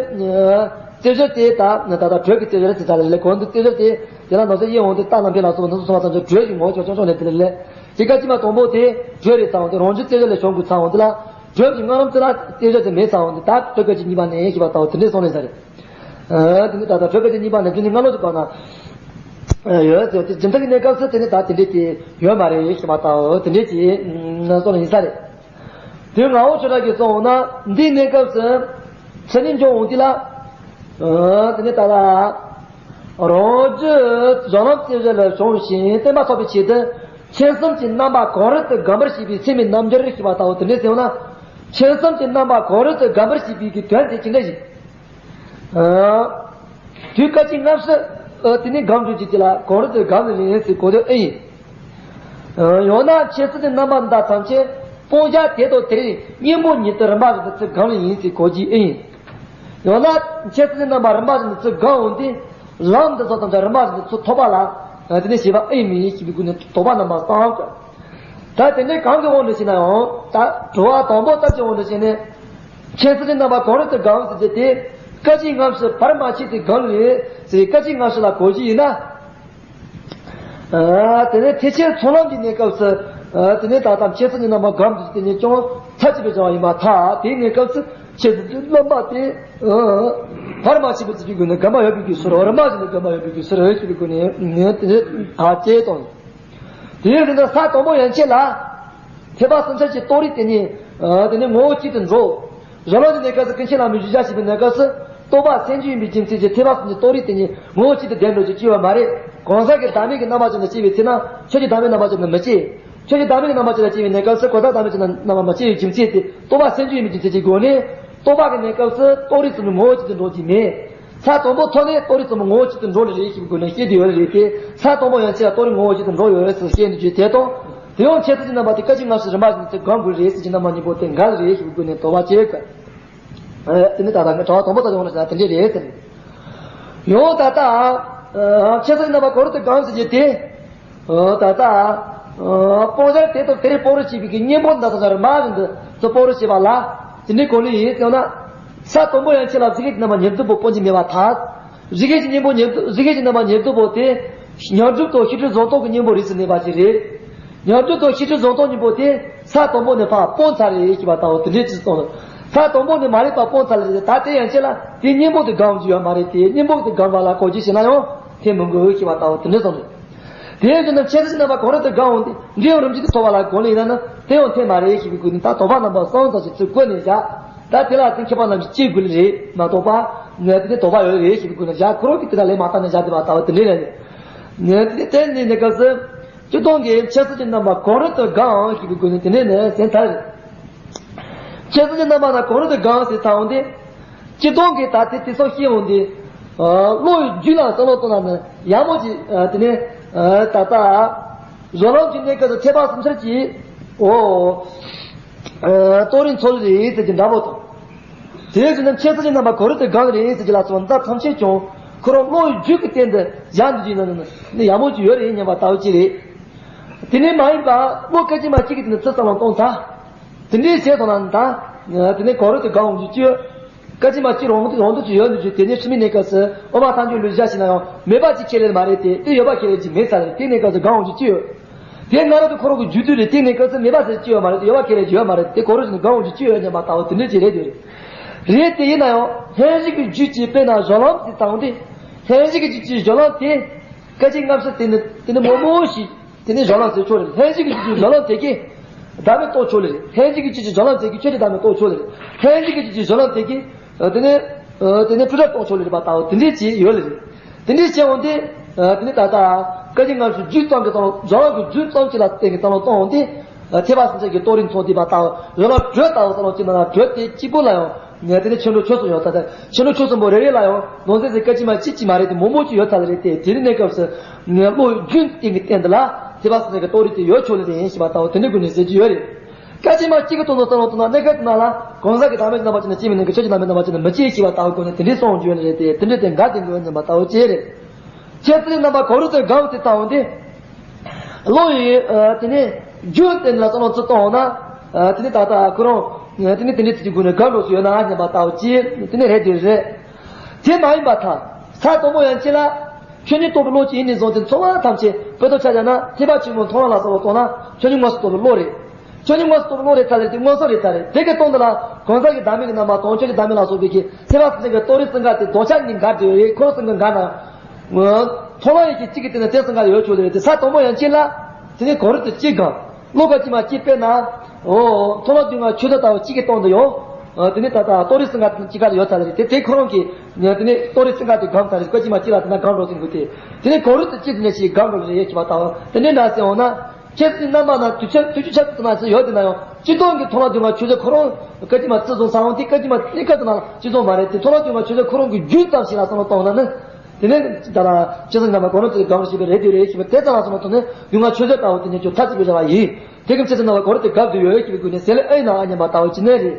རྩོད་གཞིར་དེ་ད་ད་ལྟ་དྲོད་ཀྱི་རྩོད་གཞིར་ཟེར་ཚར་ལ་ལས་གོང་དུ་རྩོད་གཞིར་དེ་དེ་ལ་ནང་གསེས་དབྱེ་འོང་དུས་རྟ་ལམ་འཕེན་ལ་སོགས་པ་འདི་ཚོ་ཚང་མ་ཚང་ཚོ་དྲོད་ཀྱི་ངོ་བོ་ཆོག་ཆོག་ཆོག་ནས་དེ་ལ་ལས། དེ་སྐད་ཅིག་མ་དང་པོ་དེ་དྲོད་རེད་ཙང་དེ་རང་རྒྱུ་རྩོད་གཞིར་ལས་བྱུང་དགོས་ཚར་འོང་དེ་ལ་དྲོད་ཀྱི་སྔ་རོལ་དེ་ལ་རྩོད་གཞིར་དེ་མེད་ཚར་འོང་དེ་ད་དྲོད་སྐད་ཅིག་གཉིས་པ་ནས་ཞེས་པ་ལྟ་བུ་དེ་འདྲས་གསུངས་ལས་ས་རེད། དེ་ནི་ད་ལྟ་དྲོད་སྐད་ཅིག་གཉིས་པ་ནས་རྒྱུ་ནི་ལྔ་ལོག་གི་བར་ན་ཡོད་ཟེར་དེ་རྒྱུ་མཚན་གྱི་གནས་སྐབས་སུ་དེ་ནི་ད་དེ་འདྲས་དེ་ཡོད་མ་རེད་ཞེས་པ་ལྟ་བུ་དེ་འདྲས་ཀྱི་གསུངས་ལས་ཡིན་ས་རེད། དེ་ངག་དབང་ཆོས་གྲགས་ཀྱིས་གསུངས་འོང་ན་འདིའི་གནས་སྐབས་སུ་མཚན་ཉིད་འཇོག་འོང་དེ་ལ། དེ་ནི་ད་ལ། རང་རྒྱུ་གཞན་ལམ་རྩོད་གཞིར་ལ་བྱུང་ཞིང་བརྟན་པ་ཐོབ་པའི་ཆེད་དུ་མཁྱེན་གསུམ་གྱི་རྣམ་པ་གང་རུང་དུ་སྒོམ་པར་བྱེད་པའི་སེམས་ཀྱི་རྣམ་འགྱུར་ཞེས་པ་ལྟ་བུ་དེ་འདྲས་ཟེར་ན། མཁྱེན་གསུམ་གྱི་རྣམ་པ་གང་རུང་དུ་སྒོམ་པར་བྱེད་པའི་གི་དོན་དེ་ཅི་འདྲ་ཞིག་དུས་སྐད་ཅིག་སྔ་ཕྱི་དེ་ནི་སྒོམ་འགྲོ་རྒྱུ་དེ་ལ་གང་རུང་དུ་སྒོམ་ནས་ལེན་ཟེར་གོ་དོན་ཨེ་ཡིན། ཡང་ན་འཆད་ཚུལ་གྱི་རྣམ་པ་འདི་དག་ཐམས་ཅད་སྤང་བྱ་དེ་དང་དེར་གཉེན་པོ་ཉིད་དུ་རིམ་པ་བཞིན་དུ་ཚུར་སྒོམ་ལེ་ཡིན་ཟེར་གོ་རྒྱུ་ཨེ་ཡིན། ཡང་ན་འཆད་ཚུལ་གྱི་རྣམ་པ་རིམ་པ་བཞིན་དུ་ཚུར་སྒོམ་འོང་དུས་ལམ་འདི་ཚོ་ཐམས་ཅད་རིམ་པ་བཞིན་དུ་ཚུར་ཐོབ་པ་ལ་དེ་ནས་བྱེད་པ་ཨེ་མི་ཡིན་ཞེས་པའི་སྒོ་ནས་དོགས་པ་རྣམ་པ་སྤང་དགོས། ད་དེ་འདྲའི་གང་གི་དབང་དུ་བྱས་ན་ཡང་ད་དྲི་བ་དང་པོ་ལྟར་གྱི་དབང་དུ་བྱས་ནས་འཆད་ཚུལ་གྱི་རྣམ་པ་གང་རུང་དུ་སྒོམ་ཟེར་རྒྱུ་དེ་སྐད་ཅིག་སྔ་ཕྱི་བར་མ་ཆད་དེ་སྒོམ་ལེ་ཟེར་སྐད་ཅིག་སྔ་ཕྱི་ལ་གོ་རྒྱུ་ཡིན་ན། ཨ། དེ་ནས་ཐེག་ཆེན་ཚོགས་ལམ་གྱི་གནས་སྐབས་སུ། ཨ། དེ་ནས་ད་ལྟ་འཆད་ཚུལ་གྱི་རྣམ་པ་སྒོམ་དུས་དེ་ནས་ཀྱང་ཚར་གཅིག་པའི་བྱ་བ་ཡིན་པར་ཐལ། དེའི་གནས་སྐབས་སུ་འཆད་ཚུལ་གྱི་རྣམ་པ་དེ། ཨ། བར་མ་ཆད་པའི་ཚུལ་གྱི་སྒོ་ནས་སྒོམ་པ་ཡོད་པའི་རྒྱུ་ཟེར་རོ། རིམ་པ་བཞིན་དུ་སྒོམ་པ་ཡོད་པའི་རྒྱུ་ཟེར་རོ་ཞེས་པའི་སྒོ་ནས་ནི་དེ་ནས་ཐག་བཅད་དང་། དེའི་རིང་དུ་ས་དང་པོ་ཡན་ཆད་ལ། ཐེག་པ་གསུམ་ཆར་གྱི་རྟོགས་རིགས་དེ་ཉིད། ཨ། དེ་ནས་ངོ་བོ་གཅིག་ཏུ་འགྲོ། རང་ལུགས་ཀྱི་གནས་སྐབས་སུ་ཀུན་མཁྱེན་བླ་མའི་བཞུགས་ཤར་ཞེས་པའི་གནས་སྐབས་སུ། རྟོག་པ་སེམས་བྱུང་ཡིན་པའི་རྒྱུ་མཚན་གྱིས་ཐེག་པ་གསུམ་གྱི་རྟོགས་རིགས་དེ་ཉིད་ངོ་བོ་གཅིག་ཏུ་ལྡན་འགྲོ་ཞིང་སྐྱེ་བ་མ་རེད། གང་ཟག་གི་བདག་མེད་ཀྱི་རྣམ་པ་ཅན་དུ་སྐྱེ་བའི་ཚེ་ན་ཆོས་ཀྱི་བདག་མེད་རྣམ་པ་ཅན་དུ་མི་སྐྱེ། ཆོས་ཀྱི་བདག་མེད་ཀྱི་རྣམ་པ་ཅན་དུ་སྐྱེ་བའི་གནས་སྐབས་སུ་གང་ཟག་བདག་མེད་ཀྱི་རྣམ་པ་མི་སྐྱེ་བའི་རྒྱུ་མཚན་དེ་རྟོག་པ་སེམས་བྱུང་ཡིན་པའི་རྒྱུ་མཚན་གྱི་སྒོ་ནས། རྟོག་པ་གི་གནས་སྐབས་སུ་རྟོགས་རིགས་གསུམ་ངོ་བོ་གཅིག་ཏུ་འགྲོ་རྒྱུ་མེད། ས་དང་པོ་ཐོབ་ནས་རྟོགས་རིགས་གསུམ་ངོ་བོ་གཅིག་ཏུ་འགྲོ་ནི་རེད་ཞེས་པའི་སྒོ་ནས་བཤད་དེ་ཡོད་རེད་དེ། ས་དང་པོ་ཡན་ཆད་ལ་རྟོགས་རིགས་ངོ་བོ་གཅིག་ཏུ་འགྲོ་ཡོད་རེད་ཟེར་བཤད་འདུག་ཅེས་དེ་དང་། དེ་ཡང་འཆད་ཚུལ་གྱི་རྣམ་པ་དེ་སྐད་ཅིག་སྔ་ཕྱི་རིམ་པ་བཞིན་དུ་སྒོམ་དགོས་རེད་ཟེར་གྱི་རྣམ་པ་གཉིས་པོ་དེ་འགལ་རེད་ཞེས་པའི་སྒོ་ནས་དོགས་པ་བཅད་དགོས། ཨ། དེ་ནི་ད་ལྟ་ངས་དྲི་བ་དང་པོ་དག་ཡོང་ལ་བྱ་དེ་འདྲས་རེད་ཟེར། ཡང་ད་ལྟ། ཨ། འཆད་ཚུལ་གྱི་རྣམ་པ་གང་རུང་དུ་སྒོམ་ཟེར་རྒྱུ་དེ། ཨ། ད་ལྟ། ཨ། སྤང་བྱ་དེ་དང་དེར་སྤང་རོགས་བྱེད་པའི་གི་གཉེན་པོ་འདི་དག་ཐམས་ཅད་རིམ་པ་བཞིན་དུ་ཚུར་སྤང་རོགས་བྱེད་པ་ལ་དེ་འདྲའི་གོ་ལུགས་ཡིན་ཟེར་ན། ས་དང་པོ་ཡན་ཆད་ལ་གཟུགས་ཀྱི་རྣམ་པ་ཉེར་བསྡོགས་པོ་སྤང་རྒྱུ་མེད་པར་ཐལ། གཟུགས་ཀྱི་གཉེན་པོ་ཉེར་བསྡོགས། གཟུགས་ཀྱི་རྣམ་པ་ཉེར་བསྡོགས་པོ་དེ། ཉོན་སྒྲིབ་དང་ཤེས་སྒྲིབ་གཟུང་སྟངས་ཀྱི་གཉེན་པོ་རིས་སུ་གནས་པ་ཞིག་རེད། ཉོན་སྒྲིབ་དང་ཤེས་སྒྲིབ་གཟུང་སྟངས་གཉིས་པོ་དེ་ས་དང་པོ་ནས་ཕར་སྤངས་ཚར་རེད་ཞེས་པ་ལྟ་བུ་དེ་འདྲའི་ཅིག་གསུངས་འདུག་ས་དང་པོ་ནས་མ་རིག་པ་སྤངས་ཚར་རེད། ད་དེ་ཡན་ཆད་ལ་དེ་གཉེན་པོ་དེ་སྒོམ་རྒྱུ་ཡོད་མ་རེད་དེ། གཉེན་པོ་དེ་སྒོམ་པ་ལ་གོ་རྒྱུ་ཞིག་ན་ཡང་དེ་མི་དགོས་ཞེས་པ་ལྟ་བུ་དེ་འདྲ་གསུངས་འདུག་དེའི་རྒྱུ་ན་འཆད་ཚུལ་གྱི་རྣམ་པ་གང་རུང་དུ་སྒོམ་འོང་དུས་འབྲས་བུ་རིམ་གྱིས་དུ་ཐོབ་པ་ལ་གོ་ལེ་ཡིན་ན་ནི་དེ་ཡང་འཐད་མ་རེད་ཞེས་པའི་སྒོ་ནས། ད་དོགས་པ་རྣམ་པ་གསུམ་ཙམ་ཞིག་ཚུར་བཀོད་ནས་བཞག་ད་དེ་ལ་དེ་མཁས་པ་རྣམས་ཀྱིས་དཔྱད་དགོས་ལེ་རེད་མ་གཏོགས་པ། ངས་དེ་ནི་དོགས་པ་ཡོད་རེད་ཞེས་པའི་སྒོ་ནས་བཞག་ཁོ་རང་གིས་དེ་ལ་ལན་མ་བཏབ་ནས་བཞག་བསྡད་པ་ལྟ་བུ་དེ་འདྲ་རེད། ངས་དེ་བསྟན་ནས་ནི་སྐབས་སུ། སྤྱིར་བཏང་གི་འཆད་ཚུལ་གྱི་རྣམ་པ་གང་རུང་དུ་སྒོམ་ཞེས་པའི་སྒོ་ནས་དེ་ནས་ནི་ཟེར་ཐལ། འཆད་ཚུལ་གྱི་རྣམ་པ་ན་གང་རུང་དུ་སྒོམ་ཟེར་ཐལ་འོང་དུས། སྤྱིར་བཏང་གི་ད་དེ་དེ་སོགས་བཤད་འོང་དུས། ཨ། བློ་ཡི་རྒྱུད་ལ་བསམ་བློ་གཏོང་ན་ནི་ཡག་མོ་ཅིག་ཨ། དེ་ནས། ཨ། ད་ལྟ་གཞུང་ལམ་གྱི་གནས་སྐབས་སུ་ཐེག་པ་གསུམ་ཆར་གྱི། འོ། ཨ། རྟོགས་རིགས་ཚོགས་རིགས་རེད་ཟེར་གྱི་འདྲ་པོ་དང་། དེའི་ཕྱིར་ན་འཆད་ཚུལ་གྱི་རྣམ་པ་གང་རུང་དུ་སྒོམ་རེད་ཟེར་གྱི་ལ་སོགས་པ་འདི་ཐམས་ཅད་ཀྱང་ཁོ་རང་བློ་ཡི་རྒྱུད་ཀྱི་སྟེང་དུ་བཞག་འདུག་ཅིག་ན་ནི་ཡག་མོ་ཅིག་ཡོད་རེད་སྙམ་པ་ལྟ་བུ་ཅིག་རེད། དེ་ནས་མ་ཡིན་པ་བློ་སྐད་ཅིག་མ་གཅིག་གིས་དེ་ནི་ཚུར་བསམ་བློ་གཏོང་ཚར། དེ་འདྲའི་བྱས་སོང་ན་ད་དེ་ནས་གང་རུང་དུ་སྒོམ་འོང་རྒྱུ་ཅི་ཡོད། སྐད་ཅིག་མ་གཅིག་རང་དུ་རང་དུ་ཅི་ཡོད་འདུག་ཅིག་དེ་ནས་ཕྱི་མའི་གནས་སྐབས་སུ་དབུ་མ་ཐལ་འགྱུར་ལུགས་བཞག་ཕྱིན་ན་ཡང་མེད་པ་ཅིག་ཁས་ལེན་མ་རེད་དེ། དེ་ཡོད་པ་ཁས་ལེན་གྱི་མེད་ཚར་རེད། དེའི་གནས་སྐབས་སུ་སྒོམ་འོང་རྒྱུ་ཅི་ཡོད། དེ་སྔ་རོལ་དུ་ཁོ་རང་གི་རྒྱུད་དུ་རེད། དེའི་གནས་སྐབས་སུ་མེད་པ་ཟེར་ཅི་ཡོད་མ་རེད་དེ། ཡོད་པ་ཁས་ལེན་གྱི་ཡོད་མ་རེད་དེ། གང་རུང་ཞིག་ནི་སྒོམ་འོང་རྒྱུ་ཅི་ཡོད་སྙམ་པ་ལྟ་བུ་དེ་འདྲ་ཅིག་རེད་དེ། རེད་དེ་ཡིན་ན་ཡང་ལྷན་ཅིག་གི་རྒྱུད་ཀྱི་དཔེར་ན་གཞུང་ལམ་ཞིག་བཏང་སྟེ། ལྷན་ཅིག་གི་རྒྱུད་ཀྱི་གཞུང་ལམ་དེ་སྐད་ཅིག་སྔ་ཕྱི་དེ་ནི་དེ་ནི་མང་པོ་ཞིག་དེ་ནི་གཞུང་ལམ་ཟེར་ཆོག་རེད། ལྷན་ཅིག་གི་རྒྱུད་ཀྱི་གཞུང་ལམ་དེ་གིས་བདག་མེད་རྟོགས་ཆོག་ལེ་རེད། ལྷན་ཅིག་གི་རྒྱུད་ཀྱི་གཞུང་ལམ་དེ་གིས་ཆོས་ཀྱི་བདག་མེད་རྟོགས་ཆོག་ལེ་རེད། ལྷན་ཅིག་གི་རྒྱུད་ཀྱི་གཞུང་ལམ་དེ་གིས་དེ་ནི་དེ་ནི་སྤྲོས་བྲལ་རྟོགས་ཆོག་ལེ་རེད་པ་ལྟ་བུ་དེ་འདྲས་ཅིག་ཡོད་ལེ་རེད། དེ་འདྲས་བྱས་འོང་དུས་དེ་ནི་ད་ལྟ་སྐད་ཅིག་སྔ་ཕྱི་རྒྱུད་ཙམ་གྱི་སྟེང་ལ། གཞུང་ལམ་གྱི་རྒྱུད་ཙམ་ཅིག་ལ་བརྟེན་གྱི་བསམ་བློ་གཏོང་འོང་དུས། ཐེག་པ་གསུམ་ཆར་གྱི་རྟོགས་རིགས་ཚོགས་བསྡུས་པ་ལྟ་བུ། གཞུང་ལམ་དྲོད་ལྟ་བུ་བསམ་བློ་ཅིག་ན་ན་དྲོད་དེ་གཅིག་པུ་ལ་ཡང་ངས་དེ་ནི་ཆོས་འབྲེལ་ཆོས་གསུམ་ཡོད་ས་དེ། ཆོས་འབྲེལ་ཆོས་གསུམ་པོ་རེ་རེ་ལ་ཡང་ནང་གསེས་སུ་སྐད་ཅིག་མ་གཅིག་ཅིག་མ་རེད་དེ། མང་པོ་ཅིག་ཡོད་ས་རེད་དེ། དེ་རིང་གནས་སྐབས་སུ་ངས་བློ་རྒྱུན་གཏན་གྱི་སྟེང་དུ་ལ་ཐེག་པ་གསུམ་ཆར་གྱི་རྟོགས་རིགས་དེ་ཡོད་ཆོག་ལེ་དེ་ཡིན་ཞེས་པ་ལྟ་བུ་དེ་འདྲའི་སྒོ་ནས་ཟེར་གྱི་ཡོད་རེད། སྐད་ཅིག་མ་གཅིག་གི་སྟེང་དུ་བསམ་བློ་གཏོང་ན་གནས་སྐབས་དེ་ན་ལ་གང་ཟག་གི་བདག་མེད་ཀྱི་རྣམ་པ་ཅན་དུ་སྐྱེ་མི་ནུས་ཀྱི། ཆོས་ཀྱི་བདག་མེད་རྣམ་པ་ཅན་དུ་མི་སྐྱེ་ཞེས་པ་ལྟ་བུའི་སྒོ་ནས་དེ་འདྲའི་གསུངས་རྒྱུ་ཡོད་ནི་རེད་དེ། དེ་འདྲའི་དེ་འགལ་དེ་འགལ་སྙམ་པ་ལྟ་བུ་ཅིག་རེད། འཆད་ཚུལ་རྣམ་པ་གང་རུང་དུ་སྒོམ་དེ་ལྟ་བུ་འདི། བློ་ཡི་ཨ་དེ་ནས་རྒྱུན་དེ་ལ་བསམ་བློ་ཚུར་གཏོང་ན། ཨ་དེ་ནས་ད་ལྟ་ཁོ་རང་དེ་ནས་དེ་འདྲའི་ཚུལ་གྱི་སྒོ་ནས་སྒོམ་འགྲོ་སྲོལ་ཡོད་ན་སྙམ་པ་ལྟ་བུ་ཅིག་དེ་ནས་རེད་དེ་རེད། དེ་མ་ཡིན་པར་ཐལ། ས་དང་པོ་ཡན་ཆད་ལ་ཆོས་ཉིད་རྟོགས་པའི་བློ་ཅིག་ཡིན་ནས་བཟུང་སྟེ་འཚོ་བ་ཐམས་ཅད་དཔེ་ཐོག་ཆ་བཞག་ན་ཐེག་པ་ཆེན་པོའི་མཐོང་ལམ་ལ་བསམ་བློ་གཏོང་ན་ཆོས་ཉིད་མངོན་སུམ་རྟོགས་པའི་བློ་རེད། ཆོས་ཉིད་མངོན་སུམ་རྟོགས་པའི་བློ་རེད་ཚར་རེད་དེ། མངོན་སུམ་རེད་ཚར་རེད། དེ་གི་སྟེང་དུ་ལ་གང་ཟག་གི་བདག་མེད་ཀྱི་རྣམ་པ་དང་ཆོས་ཀྱི་བདག་མེད་ལ་སོགས་པའི་གི་ཐེག་པ་གསུམ་ཆར་གྱི་རྟོགས་རིགས་ཚུར་འགལ་ཏེ་ལྡོག་ཆ་གཉིས་འགལ་འགྲོ་ཡོད་རེད། ཁོ་རང་ཚུར་འགལ་འགལ་ན། མཐོང་ལམ་ཡིན་གྱི་གཅིག་གི་སྟེང་ན་དེ་ཚུར་འགལ་ཡོད་ཆོག་ལེ་རེད་དེ། ས་དང་པོ་ཡན་ཆད་ལ་དེ་ནས་གང་རུང་དུ་གཅིག་སྒོམ། བློ་སྐད་ཅིག་མ་གཅིག་དཔེར་ན། འོ། མཐོང་ལམ་སྡུག་བསྔལ་ཆོས་སྡུད་ལྟ་བུ་གཅིག་གི་སྟེང་དུ་ཡང་། དེ་ནས་ད་ལྟ་རྟོགས་རིགས་ཚུར་འགལ་གཅིག་ག་ལ་ཡོད་ཚར་ལེ་རེད་དེ། དེ་ཁོ་རང་གིས་དེ་ནས་རྟོགས་རིགས་ཚུར་འགལ་དེ་སྒོམ་ཚར་རེད། སྐད་ཅིག་མ་གཅིག་ལ་དེ་ན་སྒོམ་འགྲོ་ཟིན་དགོས་ཏེ། དེ་ནས་གང་རུང་དུ་གཅིག་དེ་ནས་ཞིག་སྒོམ་འགྲོ་རེད་ཅེས་པ་ལྟ་བུ་དེ་འདྲའི་འདྲ་ཟེར་འོང་ན། ཁྱེད་ཚོའི་རྣམ་པ་ན་དུས་ཆ་དུས་ཆུ་ཆ་ཚུགས་ན་ཚུལ་ཡོད་དེ་ན་ཡང་སྤྱིར་བཏང་གི་མཐོང་ལམ་སྡུག་བསྔལ་ཆོས་སྡུད་ཁོ་རང་སྐད་ཅིག་མ་གཅིག་བཟུང་ས་འོང་དེ་སྐད་ཅིག་མ་གཅིག་ག་དེ་ན་གཅིག་བཟུང་མ་རེད་དེ། མཐོང་ལམ་སྡུག་བསྔལ་ཆོས་སྡུད་ཁོ་རང་གི་རྒྱུན་ཙམ་ཞིག་ལ་བསམ་བློ་གཏོང་ན་ནི། དེ་ནས་ད་ལ་ཆེ་ས་རྣམ་པ་གོ་རུ་དེ་གམ་ཞིག་རེད་དེ་རེད་ཞིག་དེ་ཙམ་ལ་སོང་བ་དུ་ནས་ཡུང་ང་ཆོས་ཚོད་ལྟ་བུ་དེ་ནས་ཅོ་ཐ་ཅིག་པའི་བྱ་བ་ཡིན། དེ་གམ་ཆེ་ས་རྣམ་པ་གོ་རུ་དེ་གབ་དུ་ཡོད་ཞིག་དགོས་ནས་ཟེར་ལེ་ཨེ་ན་ཨ་ཉམས་པ་ལྟ་བུ་ཅི་ནས་རེད།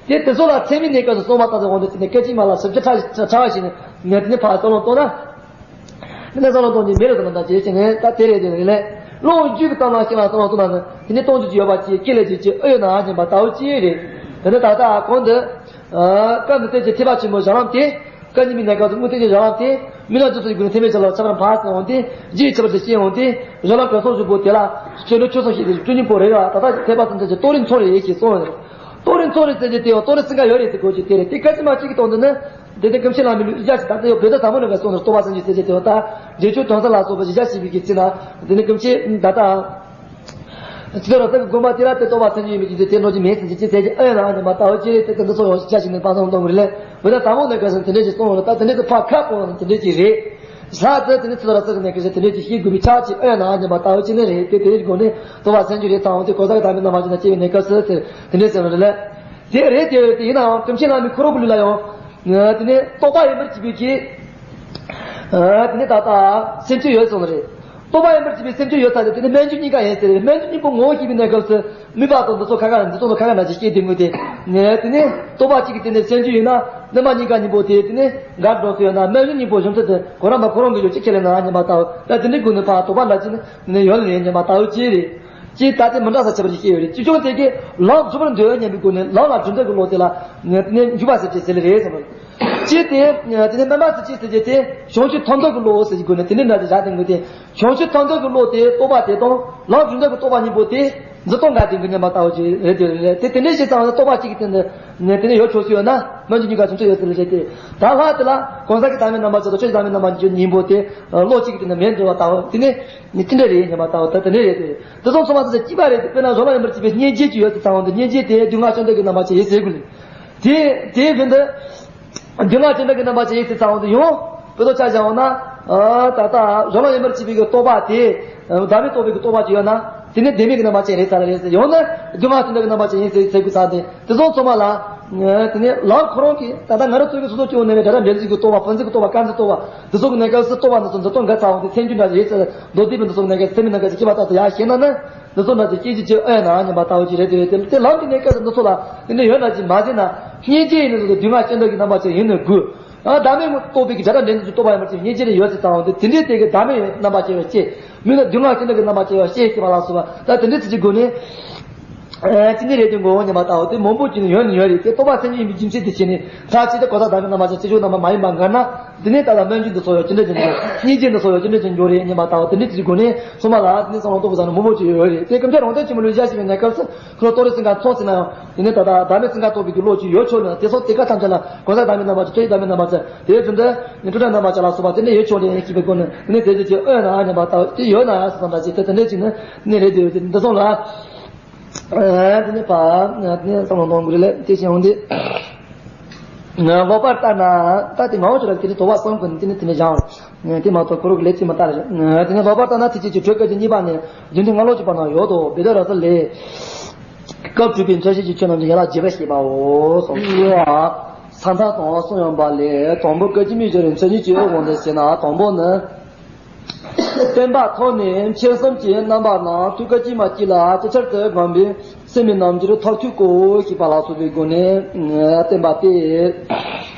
དེ་དེ་ཚོ་ལ་ཚད་མའི་གནས་སྐབས་སུ་སོང་བ་ལྟ་བུ་འོང་དུ་ཅི་ནས་སྐད་ཅིག་མ་ལ་ཞིབ་ཆ་ཕྲ་ཕྲ་བ་ཞིག་ནས་ངས་དེ་ནས་ཕར་བསམ་བློ་གཏོང་ན། དེ་ནས་བསམ་བློ་གཏོང་རྒྱུ་མེད་རེད་དམ་ད་ཅེས་བྱས་ནས་ད་དེ་རེད་དེ་རེད་ལས། བློ་རྒྱུད་ཀྱི་སྟེང་ལ་ཤེས་པ་སོང་བ་སོང་ན་ནི་དེ་ནས་གཏོང་རྒྱུ་ཅིག་ཡོད་པ་ཅིག་སྐྱེ་ལས་ཅིག་ཅིག་ཨེ་ཡོད་ན་ཨ་ཉམས་པ་ལྟ་བུ་ཅིག་རེད། དེ་ནས་ད་ལྟ་གོང་དུ། སྐབས་འདི་ལྟར་གྱི་ཐེག་པ་ཆེན་པོའི་བྱ་ལམ་དེ། སྐབས་གཉིས་པའི་གནས་སྐབས་སུ་དངོས་བསྟན་གྱི་བྱ་ལམ་དེ། མི་ལ་འཇུག་ཚུལ་གྱི་སྒོ་ནས་ཐེག་པའི་བྱ་ལམ་ཆ་ཚང་ཕར་ཟེར་འོང་སྟེ། རྒྱུའི་ཁྱད་པར་དུ་སྐྱེ་འོང་སྟེ། རོ་ལངས་གྲོལ་སོང་བཞུགས་པོ་དེ་ལ། ཆོས་འདུལ་ཆོས་སོགས་ཤེས་ཏེ་སྤྲོས་གཉེན་པོ་རེ་རེ་བ་ད་ལྟ་ཐེག་པ་ཐམས་ཅད་ཀྱི་རྟོགས་རིམ་ཚོ་རེ་ཞེས་གསུངས་ཡོད། རྟོགས་རིམ་ཚོ་རེ་ཟེར་གྱི་དེ་ཡང་རྟོགས་རིམ་ཚན་ཁ་ཡོད་རེད་ཟེར་དགོས་ཀྱི་དེ་རེད་དེ་སྐད་ཅིག་མ་གཅིག་གི་དོན་དུ་ནི། དེ་ནི་ཀུན་མཁྱེན་བླ་མའི་ལུགས་ཡིག་ཆ་ཞིག་ད་ལྟ་ཡོད་བོད་ཟླ་དང་པོ་ནས་བཟུང་ནས་རྟོགས་པ་སེམས་ཀྱི་སྲས་ཀྱི་དེ་ཡང་ད། རྗེས་འཇུག་དོན་གསལ་ལ་སོགས་པ་ཡིག་ཆ་ཞིག་པའི་གི་ཚེ་ན། དེ་ནི་ཀུན་མཁྱེན་ད་ལྟ། ཚིག་ར་ས་གི་དགོན་པ་དེ་ར་དེ་རྟོགས་པ་སེམས་ཀྱི་ཡིན་པའི་རྒྱུ་མཚན་དེ་འགྲོ་རྒྱུ་མེད་ཟེར་གྱི་ཅི་ཟེར་གྱི་ཨེ་ན་ཨ་ནི་མ་ལྟ་བ་ཅི་རེད་དེ་དེ་འདི་སོགས་ཡང་ཤ་ཞིག་ནས་པ་སང་གཏོང་གི་རེད་ལས་བོད་ཟླ་དང་པོ་ནས་ག་ཟེར་དེ་འདྲས་ཅིག་གསུངས་ཡོད་ལ་ད་དེ་འདྲས་དེ་ཕ་ཁ་སྤོང་ཡང་དེ་འདྲས་ཅིག་རེད། ལྷ་དེ་དེ་ནི་ཚིག་ར་ས་གི་ནས་ག་ཟེར་དེ་འདྲས་ཅིག་ཤེས་དགོས་པའི་ཆ་ཅིག་ཨེ་ན་ཨ་ནི་མ་ལྟ་བ་ཅི་ནས་རེད་དེ་དེ་རིགས་སྒོ་ནས་རྟོགས་པ་སེམས་ཀྱི་རེད་ཚང་བ་དེ་གོ་ས་གི་དང་པོའི་ནང་མ་ཅི་ན་སྐྱེ་བའི་གནས་སྐབས་སུ་ཟེར་དེ་འདྲས་ཟེར་བ་རེད་ལས། དེ་རེད་དེ་རེད་དེ་ཡིན་ནའང་ཀུན་མཁྱེན་བླ་མའི་ཁོ་རང་གི་ལུགས་ལ་ཡང་། དེ་ནས་རྟོགས་པ་ཡིན་པར་བྱེད་པའི་གི། དེ་ནས་ད་ལྟ་སེམས་བསྐྱེད་ཡོད་སོང་རེད། རྟོགས་པ་ཡིན་པར་བྱེད་པའི་སེམས་བསྐྱེད་ཡོད་ས་དེ་དེ་ནས་སྨོན་འཇུག་གཉིས་ཀ་ཡིན་ཟེར་རེད། སྨོན་འཇུག་གཉིས་པོ་ངོ་བོ་ཤེས་པའི་གནས་སྐབས་སུ་མོས་པ་དང་འདི་ཚོ་ཁ་ཁ་འདི་ཚོ་ཁ་ཁ་ན་ཅིག་སྐྱེས་དེ་དངོས་དེ། དེ་ནས་རྟོགས་པ་གཅིག་གི་སྟེང་ནས་སེམས་བསྐྱེད་ཡིན་ན་བསྣན་པ་གཉིས་ཀ་གཉིས་པོ་དེ་དེ་ནས་འགལ་འགྲོ་སྲིད་ཡོད་ན་སྨོན་འཇུག་གཉིས་པོ་གཞུང་ཚུལ་དེ་གོ་ར་མ་གོ་རང་གི་ཡོད་ཅིག་ཁས་ལེན་ན་ཉན་པ་ལྟ་བུ་ད་དེ་འདྲའི་སྒོ་ནས་ཕར་དོགས་པ་འདྲ་ཅིག་ནི་ཡོད་ལ་ཉན་པ་ལྟ་བུ་ཅི་རེད། ཅེས་ད་ལྟའི་མི་འདྲ་ས་ཁྱད་པར་ཅིག་སྐྱེ་ཡོད་རེད། ཅི་བྱུང་དེ་གིས་ལམ་འཇུག་པར་འདོད་སྙམ་པའི་སྒོ་ནས་ལམ་ལ་སྒྲུབ་འདོད་ཀྱི་བློ་དེ་ལ་ནི་འཇུག་པ་ཟེར་གྱི་ཟེར་ལེ་རེད་ཟེར་བ་རེད། ཅེས་དེ་དེ་ནས་སྨོན་པ་ཟེར་གྱི་ཟེར་གྱི་དེ་བྱང་ཆུབ་ཐོབ་འདོད་ཀྱི་བློ་ཟེར་གྱི་སྒོ་ནས་དེ་འདྲའི་འདྲ་ཅིག་བཞག་དེ་དངོས་དེ་བྱང་ཆུབ་ཐོབ་འདོད་ཀྱི་བློ་དེ་རྟོགས་པ་དེ་དང་ལམ་སྒྲུབ་འདོད་ཀྱི་རྟོགས་པ་གཉིས་པོ་དེ་འཛིན་སྟངས་འགལ་དེ་གི་ཉན་པ་ལྟ་བུ་ཅིག་རེད་དེ་རེད་དེ་དེ་འདྲའི་ཞིག་ཙང་རྟོགས་པ་གཅིག་གི་སྟེང་དུ་ནས་དེ་ནས་ཡོད་ཆོག་སུ་ཡོད་ན་སྨོན་འཇུག་གཉིས་ཀ་བྱང་ཆུབ་ཡོད་ཟེར་ལེ་རེད་དེ་ད་ལྷག་དེ་ལ་གང་ཟག་གི་བདག་མེད་རྣམ་པ་ཅིག་དང་ཆོས་ཀྱི་བདག་མེད་རྣམ་པ་ཅིག་གཉིས་པོ་དེ་བློ་གཅིག་གི་སྟེང་དུ་མེད་འགྲོ་བ་ལྟ་བུ་དེ་ནས། ནི་ཅི་འདྲ་རེད་སྙམ་པ་ལྟ་བུ་ད་དེ་འདྲ་རེད་དེ། དེ་ཚོ་ཚང་མ་དེ་ཚོ་སྐྱིད་པ་རེད་དེ་དཔེར་ན་རོ་ལངས་ཡིན་པར་བྱེད་པའི་སྙིང་རྗེ་ཅིག་ཡོད་དེ་ཚང་བ་འདི་སྙིང་རྗེ་དེ་སྡུག་བསྔལ་སྤྱོད་འདོད་ཀྱི་རྣམ་པ་ཅན་ཡིན་ཟེར་དགོས་ལེ། དེ་དེའི་བར་དུ་སྡུག་བསྔལ་སྤྱོད་འདོད་ཀྱི་རྣམ་པ་ཅན་ཡིན་ཟེར་ཚང་བ་འདི་ཡང་དཔེ་ཐོག་ཆ་བཞག་འོང་ན། ད་ལྟ་རོ་ལངས་ཡིན་པར་བྱེད་པའི་གི་རྟོག་པ་དེ་བདག་མེད་རྟོགས་པའི་གི་རྟོག་པ་ཅིག་ཡོད་ན་དེ་ནི་བདེན་མེད་ཀྱི་རྣམ་པ་ཅན་རེད་ཚར་རེད་ཟེར་ཡང་ན་སྡུག་བསྔལ་སྤྱོད་འདོད་ཀྱི་རྣམ་པ་ཅན་ཡིན་ཟེར་ཟེར་དགོས་ཚར་དེ། དེ་ཚོ་ཚང་མ་ལ། དེ་ནས་ལམ་ཁོ་རང་གིས་ད་ལྟ་ང་རང་ཚོ་གི་སོ་སོ་སྐྱེ་བོ་ནང་བའི་སྒྲ་སྒྲ་འདྲེན་ཚིག་གི་རྟོག་པ་ཕན་ཚུན་གྱི་རྟོག་པ་དཀར་འཛིན་རྟོག་པ་འདི་ཚོ་གི་གནས་སྐབས་སུ་རྟོག་པ་འདི་ཚོ་འཛིན་སྟངས་འགལ་ཚར་བ་དེ་ཚན་རྒྱུ་འདྲ་ཞིག་རེད་ཟེར་མདོ་སྡེ་པའི་འདི་ཚོ་གི་གནས་སྐབས་སུ་ཚད་མའི་གནས་སྐབས་སུ་སྐྱེ་བ་ལྟར་དུ་ཡར་ཤེས་ན་ནི་འདི་ཚོ་འདྲ་ཞིག་སྐྱེ་རྒྱུ་ཅིག་ཨེ་ན་སྙམ་པ་ལྟ་བུ་ཅིག་རེད་དེ་རེད་དེ་དེ་ལམ་གྱི་གནས་སྐབས་སུ་འདི་ཚོ་ལ་དེ་འདྲ་ཡོད་འདྲ་ཅིག་མ་ཟེར་ན་སྙིང་རྗེ་ཡིན་ནི་འདི་ཚོ་སྡུག་བསྔལ་སྤྱོད་འདོད་ཀྱི་རྣམ་པ་ཅན་ཡིན་ནི་དགོས། བདག་མེད་རྟོགས་པའི་གི་སྒྲ་སྒྲ་འདྲེན་ཚིག་གི་རྟོག་པ་ཡིན་པར་བྱས་སྙིང་རྗེ་ལ་ཡོད་ཟེར་ཚར་བ་དེ་དེ་འདྲའི་དེ་གི་བདག་མེད་རྣམ་པ་ཅན་ཡོད་ཅེས་མིན་ན་སྡུག་བསྔལ་སྤྱོད་འདོད་ཀྱི་རྣམ་པ་ཅན་ཡོད་ཅེས་ཤེས་པ་ལ་སོགས་པ་ད་དེ་འདྲའི་ཚིག་གི་སྒོ་ནས། ཨེ་ཅི་ནས་རེད་དེ་མགོ་བོ་ཉི་མ་ལྟ་བུ་དེ་མང་པོ་ཅིག་ནི་ཡོད་ནི་ཡོད་རེད་དེ་རྟོགས་པ་སེམས་ཉིད་ཡིན་པའི་རྒྱུ་མཚན་དེ་བྱས་ནས་ཚར་གཅིག་ཏུ་གོ་ས་བདག་མེད་རྣམ་པ་ཅན་སྤྱི་ཆོས་རྣམ་པ་མ་ཡིན་པ་འགལ་ན་དེ་ནས་ད་ལྟ་སྨོན་འཇུག་འདི་ཚོ་ཡང་ཅི་འདྲ་ཅིག་འགྱུར། སྙིང་རྗེ་འདི་ཚོ་ཡང་ཅི་འདྲ་ཅིག་འགྱུར་རེད་སྙམ་པ་ལྟ་བུ་དེ་འདྲའི་ཚིག་གི་སྒོ་ནས་ཚང་མ་ལ་དེ་ནས་བསམ་བློ་གཏོང་དགོས་ས་ནི་མང་པོ་ཅིག་ཡོད་རེད་དེ་སྐུ་མཆེད་རང་སྟོན་ཆེན་མོ་ལུས་བཞག་ཞིག་པའི་གནས་སྐབས་སུ་ཁོ་ལ་རྟོགས་རིགས་ཚན་ཁ་ཚོགས་ཟིན་ན་ཡང་དེ་ནས་ད་ལྟ་བདག་མེད་ཚན་ཁ་རྟོགས་པའི་གི་བློ་ཅིག་ཡོད་ཆོག་ནས་དེ་སོགས་དེ་ག་ཐམས་ཅད་ལ་གང་ཟག་བདག་མེད་རྣམ་པ་ཅན་སྤྱི་ཆོས་བདག་མེད་རྣམ་པ་ཅན་དེའི་ཚུལ་འདི་ནི་སྤྲོས་བྲལ་རྣམ་པ་ཅན་ལ་སོགས་པ་དེ་འདྲ་ཡོད་ཆོག་ནས་ཞེས་པའི་སྒོ་ནས་དེ་ནས་དེ་ཚོ་ཅིག་ཨེ་ན་སྙམ་པ་ལྟ་བུ་དེ་ཡོད་ན་ཡང་སོགས་པ་འདྲ་ཅིག་དེ་དེ་འདྲ་ཅིག་ནི་ནི་རེད་དེ་འདི་སོང་ལ། དེ་ནས་པ། དེ་ནས་བསམ་བློ་གཏོང་དགོས་རེད་ལས་དེ་བཞིན་འོང་དུས། ལོག་པར་ལྟ་ན་ད་དེ་ངའོ་ཅོ་ར་དེ་ནས་དོ་བ་གསུམ་ཀུན་དེ་ནས་དེ་ནས་སྦྱངས། དེ་མ་གཏོགས་ཁོ་རང་གི་ལས་ཅི་མ་ལྟ་རེད། དེ་ནས་ལོག་པར་ལྟ་ན་ཐེག་ཆེན་གྱི་དྲོད་སྐད་ཅིག་གཉིས་པ་ནས་རྒྱུན་མཐུན་སྔ་ལོགས་ཀྱི་བར་ན་ཡོད་དོ་བེ་དོ་ར་ས་ལས། སྐབས་དྲུག་པའི་མཚན་ཤས་ཀྱི་ཆོས་རྣམས་ཀྱི་ཡན་ལག་བརྒྱད་པ་ཞེས་པའོ། གསུངས་ཡོད། ས་མཐའ་དང་གསུངས་ཡོད་པ་ལས་དང་པོ་སྐད་ཅིག་མའི་སྦྱོར་བའི་མཚན་ཉིད་ཀྱི་དབང་དུ་བྱས་ན་དང་པོ་ནི། བསྟན་པ་ཐོག་ནས་མཁྱེན་གསུམ་གྱི་རྣམ་པ་རྣམས་ཐུགས་སྐད་ཅིག་མ་གཅིག་ལ་ཅིག་ཅར་དུ་བསྒོམས་པས་སེམས་ཀྱི་རྣམ་འགྱུར་མཐར་ཐུག་གོ་ཞེས་པ་ལ་སོགས་པའི་སྒོ་ནས་བསྟན་པ་སྟེ།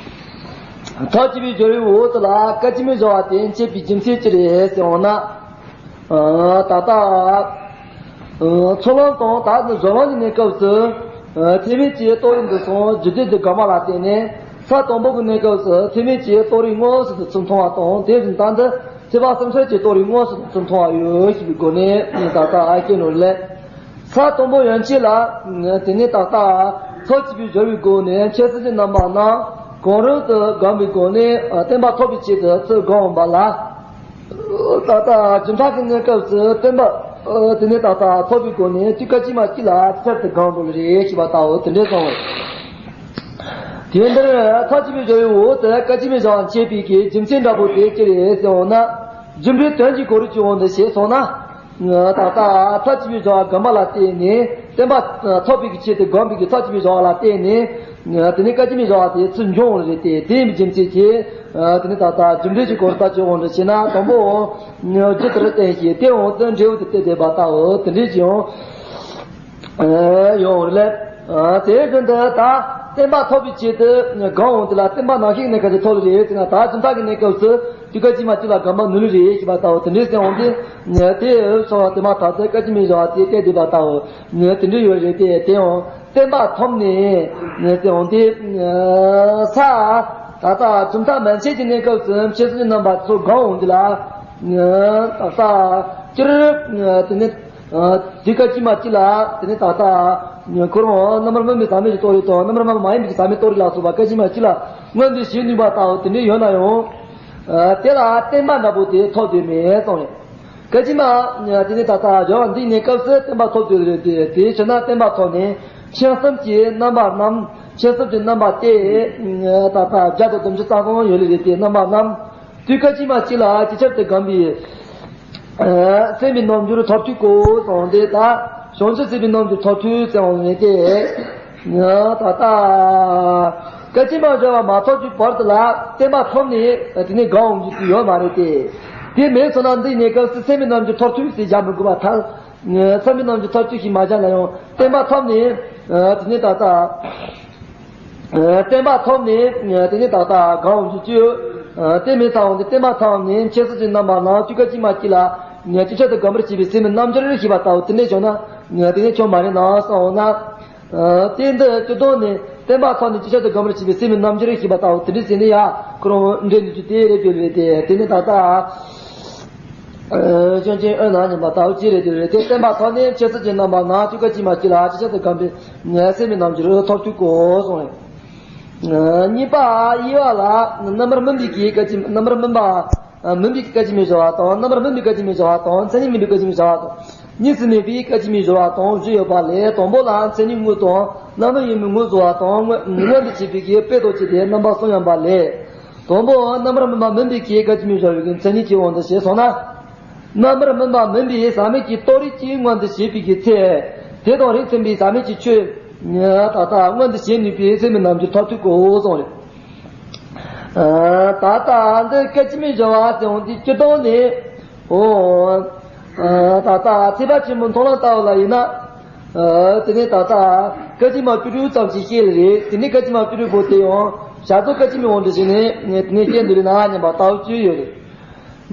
མཐའ་གཅིག་པའི་སྦྱོར་བའི་འོག་ཏུ་ལ་སྐད་ཅིག་མའི་སྦྱོར་བ་དེ་མཁྱེན་པའི་རྒྱུ་མཚན་ཅི་རེད་ཟེར་འོང་ན། ད་ལྟ། ཚོགས་ལམ་དང་ད་ནི་སྦྱོར་ལམ་གྱི་གནས་སྐབས་སུ། ཐེག་དམན་གྱི་རྟོགས་རིགས་འདི་གསུམ་རྒྱུ་རྐྱེན་གྱི་དགོངས་པ་ལ་བརྟེན་ནས་ས་དང་པོ་གི་གནས་སྐབས་སུ་ཐེག་དམན་གྱི་རྟོགས་རིགས་མངོན་སུམ་དུ་ཚུར་མཐོང་བ་དང་དེ་བཞིན་ད་འདི། ཐེག་པ་གསུམ་ཆར་གྱི་རྟོགས་རིགས་མངོན་སུམ་དུ་མཐོང་བ་ཡོད་ཞེས་པའི་སྒོ་ནས་ད་ལྟ་ཨ་ཁྱེད་ནོར་ལས། ས་དང་པོ་ཡན་ཆད་ལ། དེ་ནས་ད་ལྟ། མཐའ་གཅིག་པའི་སྦྱོར་བའི་སྒོ་ནས་མཁྱེན་གསུམ་གྱི་རྣམ་པ་རྣམས་གང་རུང་དུ་བསྒོམས་པའི་སྒོ་ནས་བསྟན་པ་ཐོབ་པའི་ཆེད་དུ་ཚུར་བསྒོམས་པ་ལ། ད་ལྟ་རྒྱུན་མཐའ་གི་གནས་སྐབས་སུ་བསྟན་པ། དེ་ནས་ད་ལྟ་ཐོབ་པའི་སྒོ་ནས་དུས་སྐད་ཅིག་མ་གཅིག་ལ་ཅིག་ཅར་དུ་བསྒོམས་པ་རེད་ཞེས་པ་ལྟ་བུ་དེ་འདྲའི་གསུངས་པ་རེད། དེ་འདིར་མཐའ་གཅིག་པའི་སྦྱོར་བའི་འོག་ཏུ་སྐད་ཅིག་མའི་སྦྱོར་བ་མཁྱེན་པའི་གི་རྒྱུ་མཚན་འདྲ་པོ་དེ་ཅི་རེད་ཟེར་འོང་ན། རྒྱུ་འབྲས་དོན་གྱི་གོ་རིམ་གྱི་དབང་དུ་བྱས་སོང་ན། ད་ལྟ་མཐའ་གཅིག་པའི་སྦྱོར་བ་བསྒོམས་པ་ལ་བརྟེན་ནས་ བསྟན་པ་ཐོབ་པའི་གི་ཆེད་དུ་བསྒོམས་པའི་གི་ཐབས་ཀྱི་མི་བཟོ་བ་ལ་བརྟེན་ནས། དེ་ནས་སྐད་ཅིག་མི་བཟོ་བ་དེ་ཚུར་འབྱུང་བ་རེད་དེ། དེ་ཡིན་པའི་རྒྱུ་མཚན་གྱིས། དེ་ནས་ད་ལྟ་རྒྱུ་འབྲས་ཀྱི་སྐོར་ལྟ་ཅི་འོང་རེད་ཅེ་ན། དང་པོ། རྒྱུ་ལྟར་བསྟན་ཞེས་དེ་འོང་དུ་འབྲས་བུ་དེ་བསྟན་པ་ལྟ་བུ་དེ་འདྲས་ཀྱི་ཡང་ཡོང་རེད། དེ་བཞིན་དུ་ད་བསྟན་པ་ཐོབ་པའི་ཆེད་དུ་བསྒོམས་འོང་དུས་ལ། བསྟན་པ་ནམ་ཞིག་གནས་སྐབས་སུ་ཐོབ་ལེ་རེད་ཟེར་ན། ད་ཅི་ཐག་གི་གནས་སྐབས་སུ་དུས་སྐད་ཅིག་མ་གཅིག་ལ་བསྒོམ་པ་ནུས་ལེ་རེད་ཞེས་པ་ལྟ་བུ་དེ་འདྲས་ཟེར་འོང་དུས། དེ་ཚོ་དེ་མ་ཐག་ཏུ་སྐད་ཅིག་མི་བཟོ་བ་དེ་བསྟན་པ་ལྟ་བུ་དེ་འདྲས་ཡོད་རེད་དེ། དེ་ཡང་བསྟན་པ་ཐོབ་ནས་ཟེར་འོང་དུས། ས་ད་ལྟ་ཅི་ཐག་མན་ཆད་ཀྱི་གནས་སྐབས་སུ་འཆད་རྩོད་ཀྱི་རྣམ་པ་ཚོ་བསྒོམས་འོང་དུས་ལ། ད་ལྟ་སྤྱིར་དེ་ནི། དེ་སྐད་ཅིག་མ་གཅིག་ལ་དེ་ནི་ད་ལྟ་ཁོ་རང་རྣམ་པར་སྨིན་པའི་ཟག་མེད་ཀྱི་རྟོགས་རིགས་དང་། རྣམ་པར་སྨིན་པ་མ་ཡིན་པའི་ཟག་མེད་རྟོགས་རིགས་ལ་སོགས་པ་སྐད་ཅིག་མ་གཅིག་ལ་མངོན་དུ་བྱེད་ནུས་པ་ལྟ་བུ་དེ་འདྲ་ཡོད་ན་ཡང་། དེ་ལ་བརྟན་པ་འདྲ་པོ་དེ་ཐོབ་བསྡད་མེད་གསུངས་རེད། སྐད་ཅིག་མ་དེ་ནི་ད་ལྟ་སྦྱོར་བ་འདི་གནས་སྐབས་སུ་བརྟན་པ་ཐོབ་བསྡད་རེད་དེ། དེའི་ཕྱིར་ན་བརྟན་པ་ཐོབ་ནས་མཁྱེན་གསུམ་གྱི་རྣམ་པ་རྣམས། མཁྱེན་གསུམ་གྱི་རྣམ་པ་སྟེ། ད་ལྟ་བརྒྱ་དང་བདུན་ཅུ་རྩ་གསུམ་ཡོད་ལེ་རེད་དེ། རྣམ་པ་རྣམས། དུས་སྐད་ཅིག་མ་གཅིག་ལ་ཅིག་ཅར་དུ་བསྒོམས་པའི་སེམས་ཀྱི་རྣམ་འགྱུར་ཐོབ་ཐུབ་གོ་གསུངས་ཏེ། ད་བྱང་ཆུབ་སེམས་ཀྱི་རྣམ་འགྱུར་ཐོབ་ཐུབ་ཟེར་བ་མེད་དེ། ད་ལྟ་སྐད་ཅིག་མ་སྦྱོར་བ་མ་ཐོབ་ཀྱི་བར་དུ་ལ་བརྟན་པ་ཐོབ་ནས་དེ་ནས་བསྒོམ་འོང་རྒྱུ་དེ་ཡོད་མ་རེད་དེ། དེ་མེད་སོང་ན་འདི་གནས་སྐབས་སུ་སེམས་ཀྱི་རྣམ་འགྱུར་ཐོབ་ཐུབ་ཟེར་བཞག་མི་དགོས་པར་ཐལ། སེམས་ཀྱི་རྣམ་འགྱུར་ཐོབ་ཐུབ་ཞེས་མ་བཞག་ན་ཡང་བརྟན་པ་ཐོབ་ནས་དེ་ནས་ད་ལྟ། བརྟན་པ་ཐོབ་ནས་དེ་ནས་ད་ལྟ་བསྒོམ་འོང་རྒྱུ་ཅི་ཡོད། དེ་མིན་ཚང་འོང་དེ་བརྟན་པ་ཐོབ་ནས་མཁྱེན་གསུམ་གྱི་རྣམ་པ་རྣམས་དུས་སྐད་ཅིག་མ་གཅིག་ལ་ཅིག་ཅར་དུ་བསྒོམ་པར་བྱེད་པའི་སེམས་ཀྱི་རྣམ་འགྱུར་ཞེས་པ་ལྟ་བུ་དེ་འདྲས་བྱུང་ན་དེ་ནས་ཆོག་མ་རེད་ན་གསུངས་འོང་ན། དེ་འདི་སྤྱིར་བཏང་ནས་བརྟན་པ་ཐོབ་ནས་ཅིག་ཅར་དུ་བསྒོམ་པར་བྱེད་པའི་སེམས་ཀྱི་རྣམ་འགྱུར་ཞེས་པ་ལྟ་བུ་དེ་འདྲས་ཟེར་ནས་ཡ་ཁོ་རང་འདྲེན་ནུས་རྒྱུ་དེ་རེད་དེ་རེད་དེ། དེ་ནས་ད་ལྟ། སྐྱོན་ཅན་དབུས་ན་སྙོམས་པ་ལྟ་བུ་ཅི་རེད་དེ་རེད་དེ། བརྟན་པ་ཐོབ་ནས་མཁྱེན་གསུམ་གྱི་རྣམ་པ་རྣམས་དུས་སྐད་ཅིག་མ་གཅིག་ལ་ཅིག་ཅར་དུ་བསྒོམས་པའི་སེམས་ཀྱི་རྣམ་འགྱུར་ཐོབ་ཐུབ་གོ་གསུངས་རེད། གཉིས་པ་དབྱེ་བ་ལ་རྣམ་པར་སྨིན་པའི་གི་སྐད་ཅིག་རྣམ་པར་སྨིན་པ། སྨིན་པའི་སྐད་ཅིག་མའི་སྦྱོར་བ་དང་། རྣམ་པར་སྨིན་པའི་སྐད་ཅིག་མའི་སྦྱོར་བ་དང་། མཚན་ཉིད་མིན་པའི་སྐད་ཅིག་མའི་སྦྱོར་བ་དང་། གཉིས་སུ་མེད་པའི་སྐད་ཅིག་མའི་སྦྱོར་བ་དང་བཞི་ཡོད་པ་ལས། དང་པོ་ལ་མཚན་ཉིད་དངོས་དང་རྣམ་སྨིན་ཡུལ་མིན་དངོས་སྦྱོར་བ་དང་། མངོན་དུ་བྱེད་པའི་གི་དཔེ་དང་བཅས་ཏེ་རྣམ་པ་གསུམ་ཡོད་པ་ལས། དང་པོ་རྣམ་པར་སྨིན་པ་མིན་པའི་གི་སྐད་ཅིག་མའི་སྦྱོར་བའི་གི་མཚན་ཉིད་ཀྱི་དབང་དུ་བྱས་སོང་ན། རྣམ་པར་སྨིན་པ་མིན་པའི་ཟག་མེད་ཀྱི་རྟོགས་རིགས་ཀྱི་མངོན་དུ་བྱེད་པའི་གི་ཚེ། དེ་དང་རིགས་མཐུན་པའི་ཟག་མེད་ཀྱི་ཆོས་ད་ལྟ་མངོན་དུ་བྱེད་ནུས་པའི་སེམས་ཀྱི་རྣམ་འགྱུར་ཐོབ་ཐུབ་གོ་གསུངས་རེད། ད་ལྟ་འདི་སྐད་ཅིག་མའི་སྦྱོར་བ་ཟེར་འོང་དུས་སྤྱིར་བཏང་ནས། འོ། ད་ལྟ་ཚེས་པ་ཆེན་པོ་མཐོང་ལམ་ལྟ་བུ་ལ་ཡིན་ན། དེ་ནས་ད་ལྟ་སྐད་ཅིག་མ་བཅུ་དྲུག་ཙམ་ཞིག་བཤད་ལེ་རེད། དེ་ནས་སྐད་ཅིག་མ་བཅུ་དྲུག་པོ་དེ་ཡང་བྱ་རྫོགས་སྐད་ཅིག་མའི་དབང་དུ་བྱས་ནས་དེ་ནས་བཤད་འདུག་ལེ་ན་སྙམ་པ་ལྟ་བུ་བཅུ་ཡོད་རེད།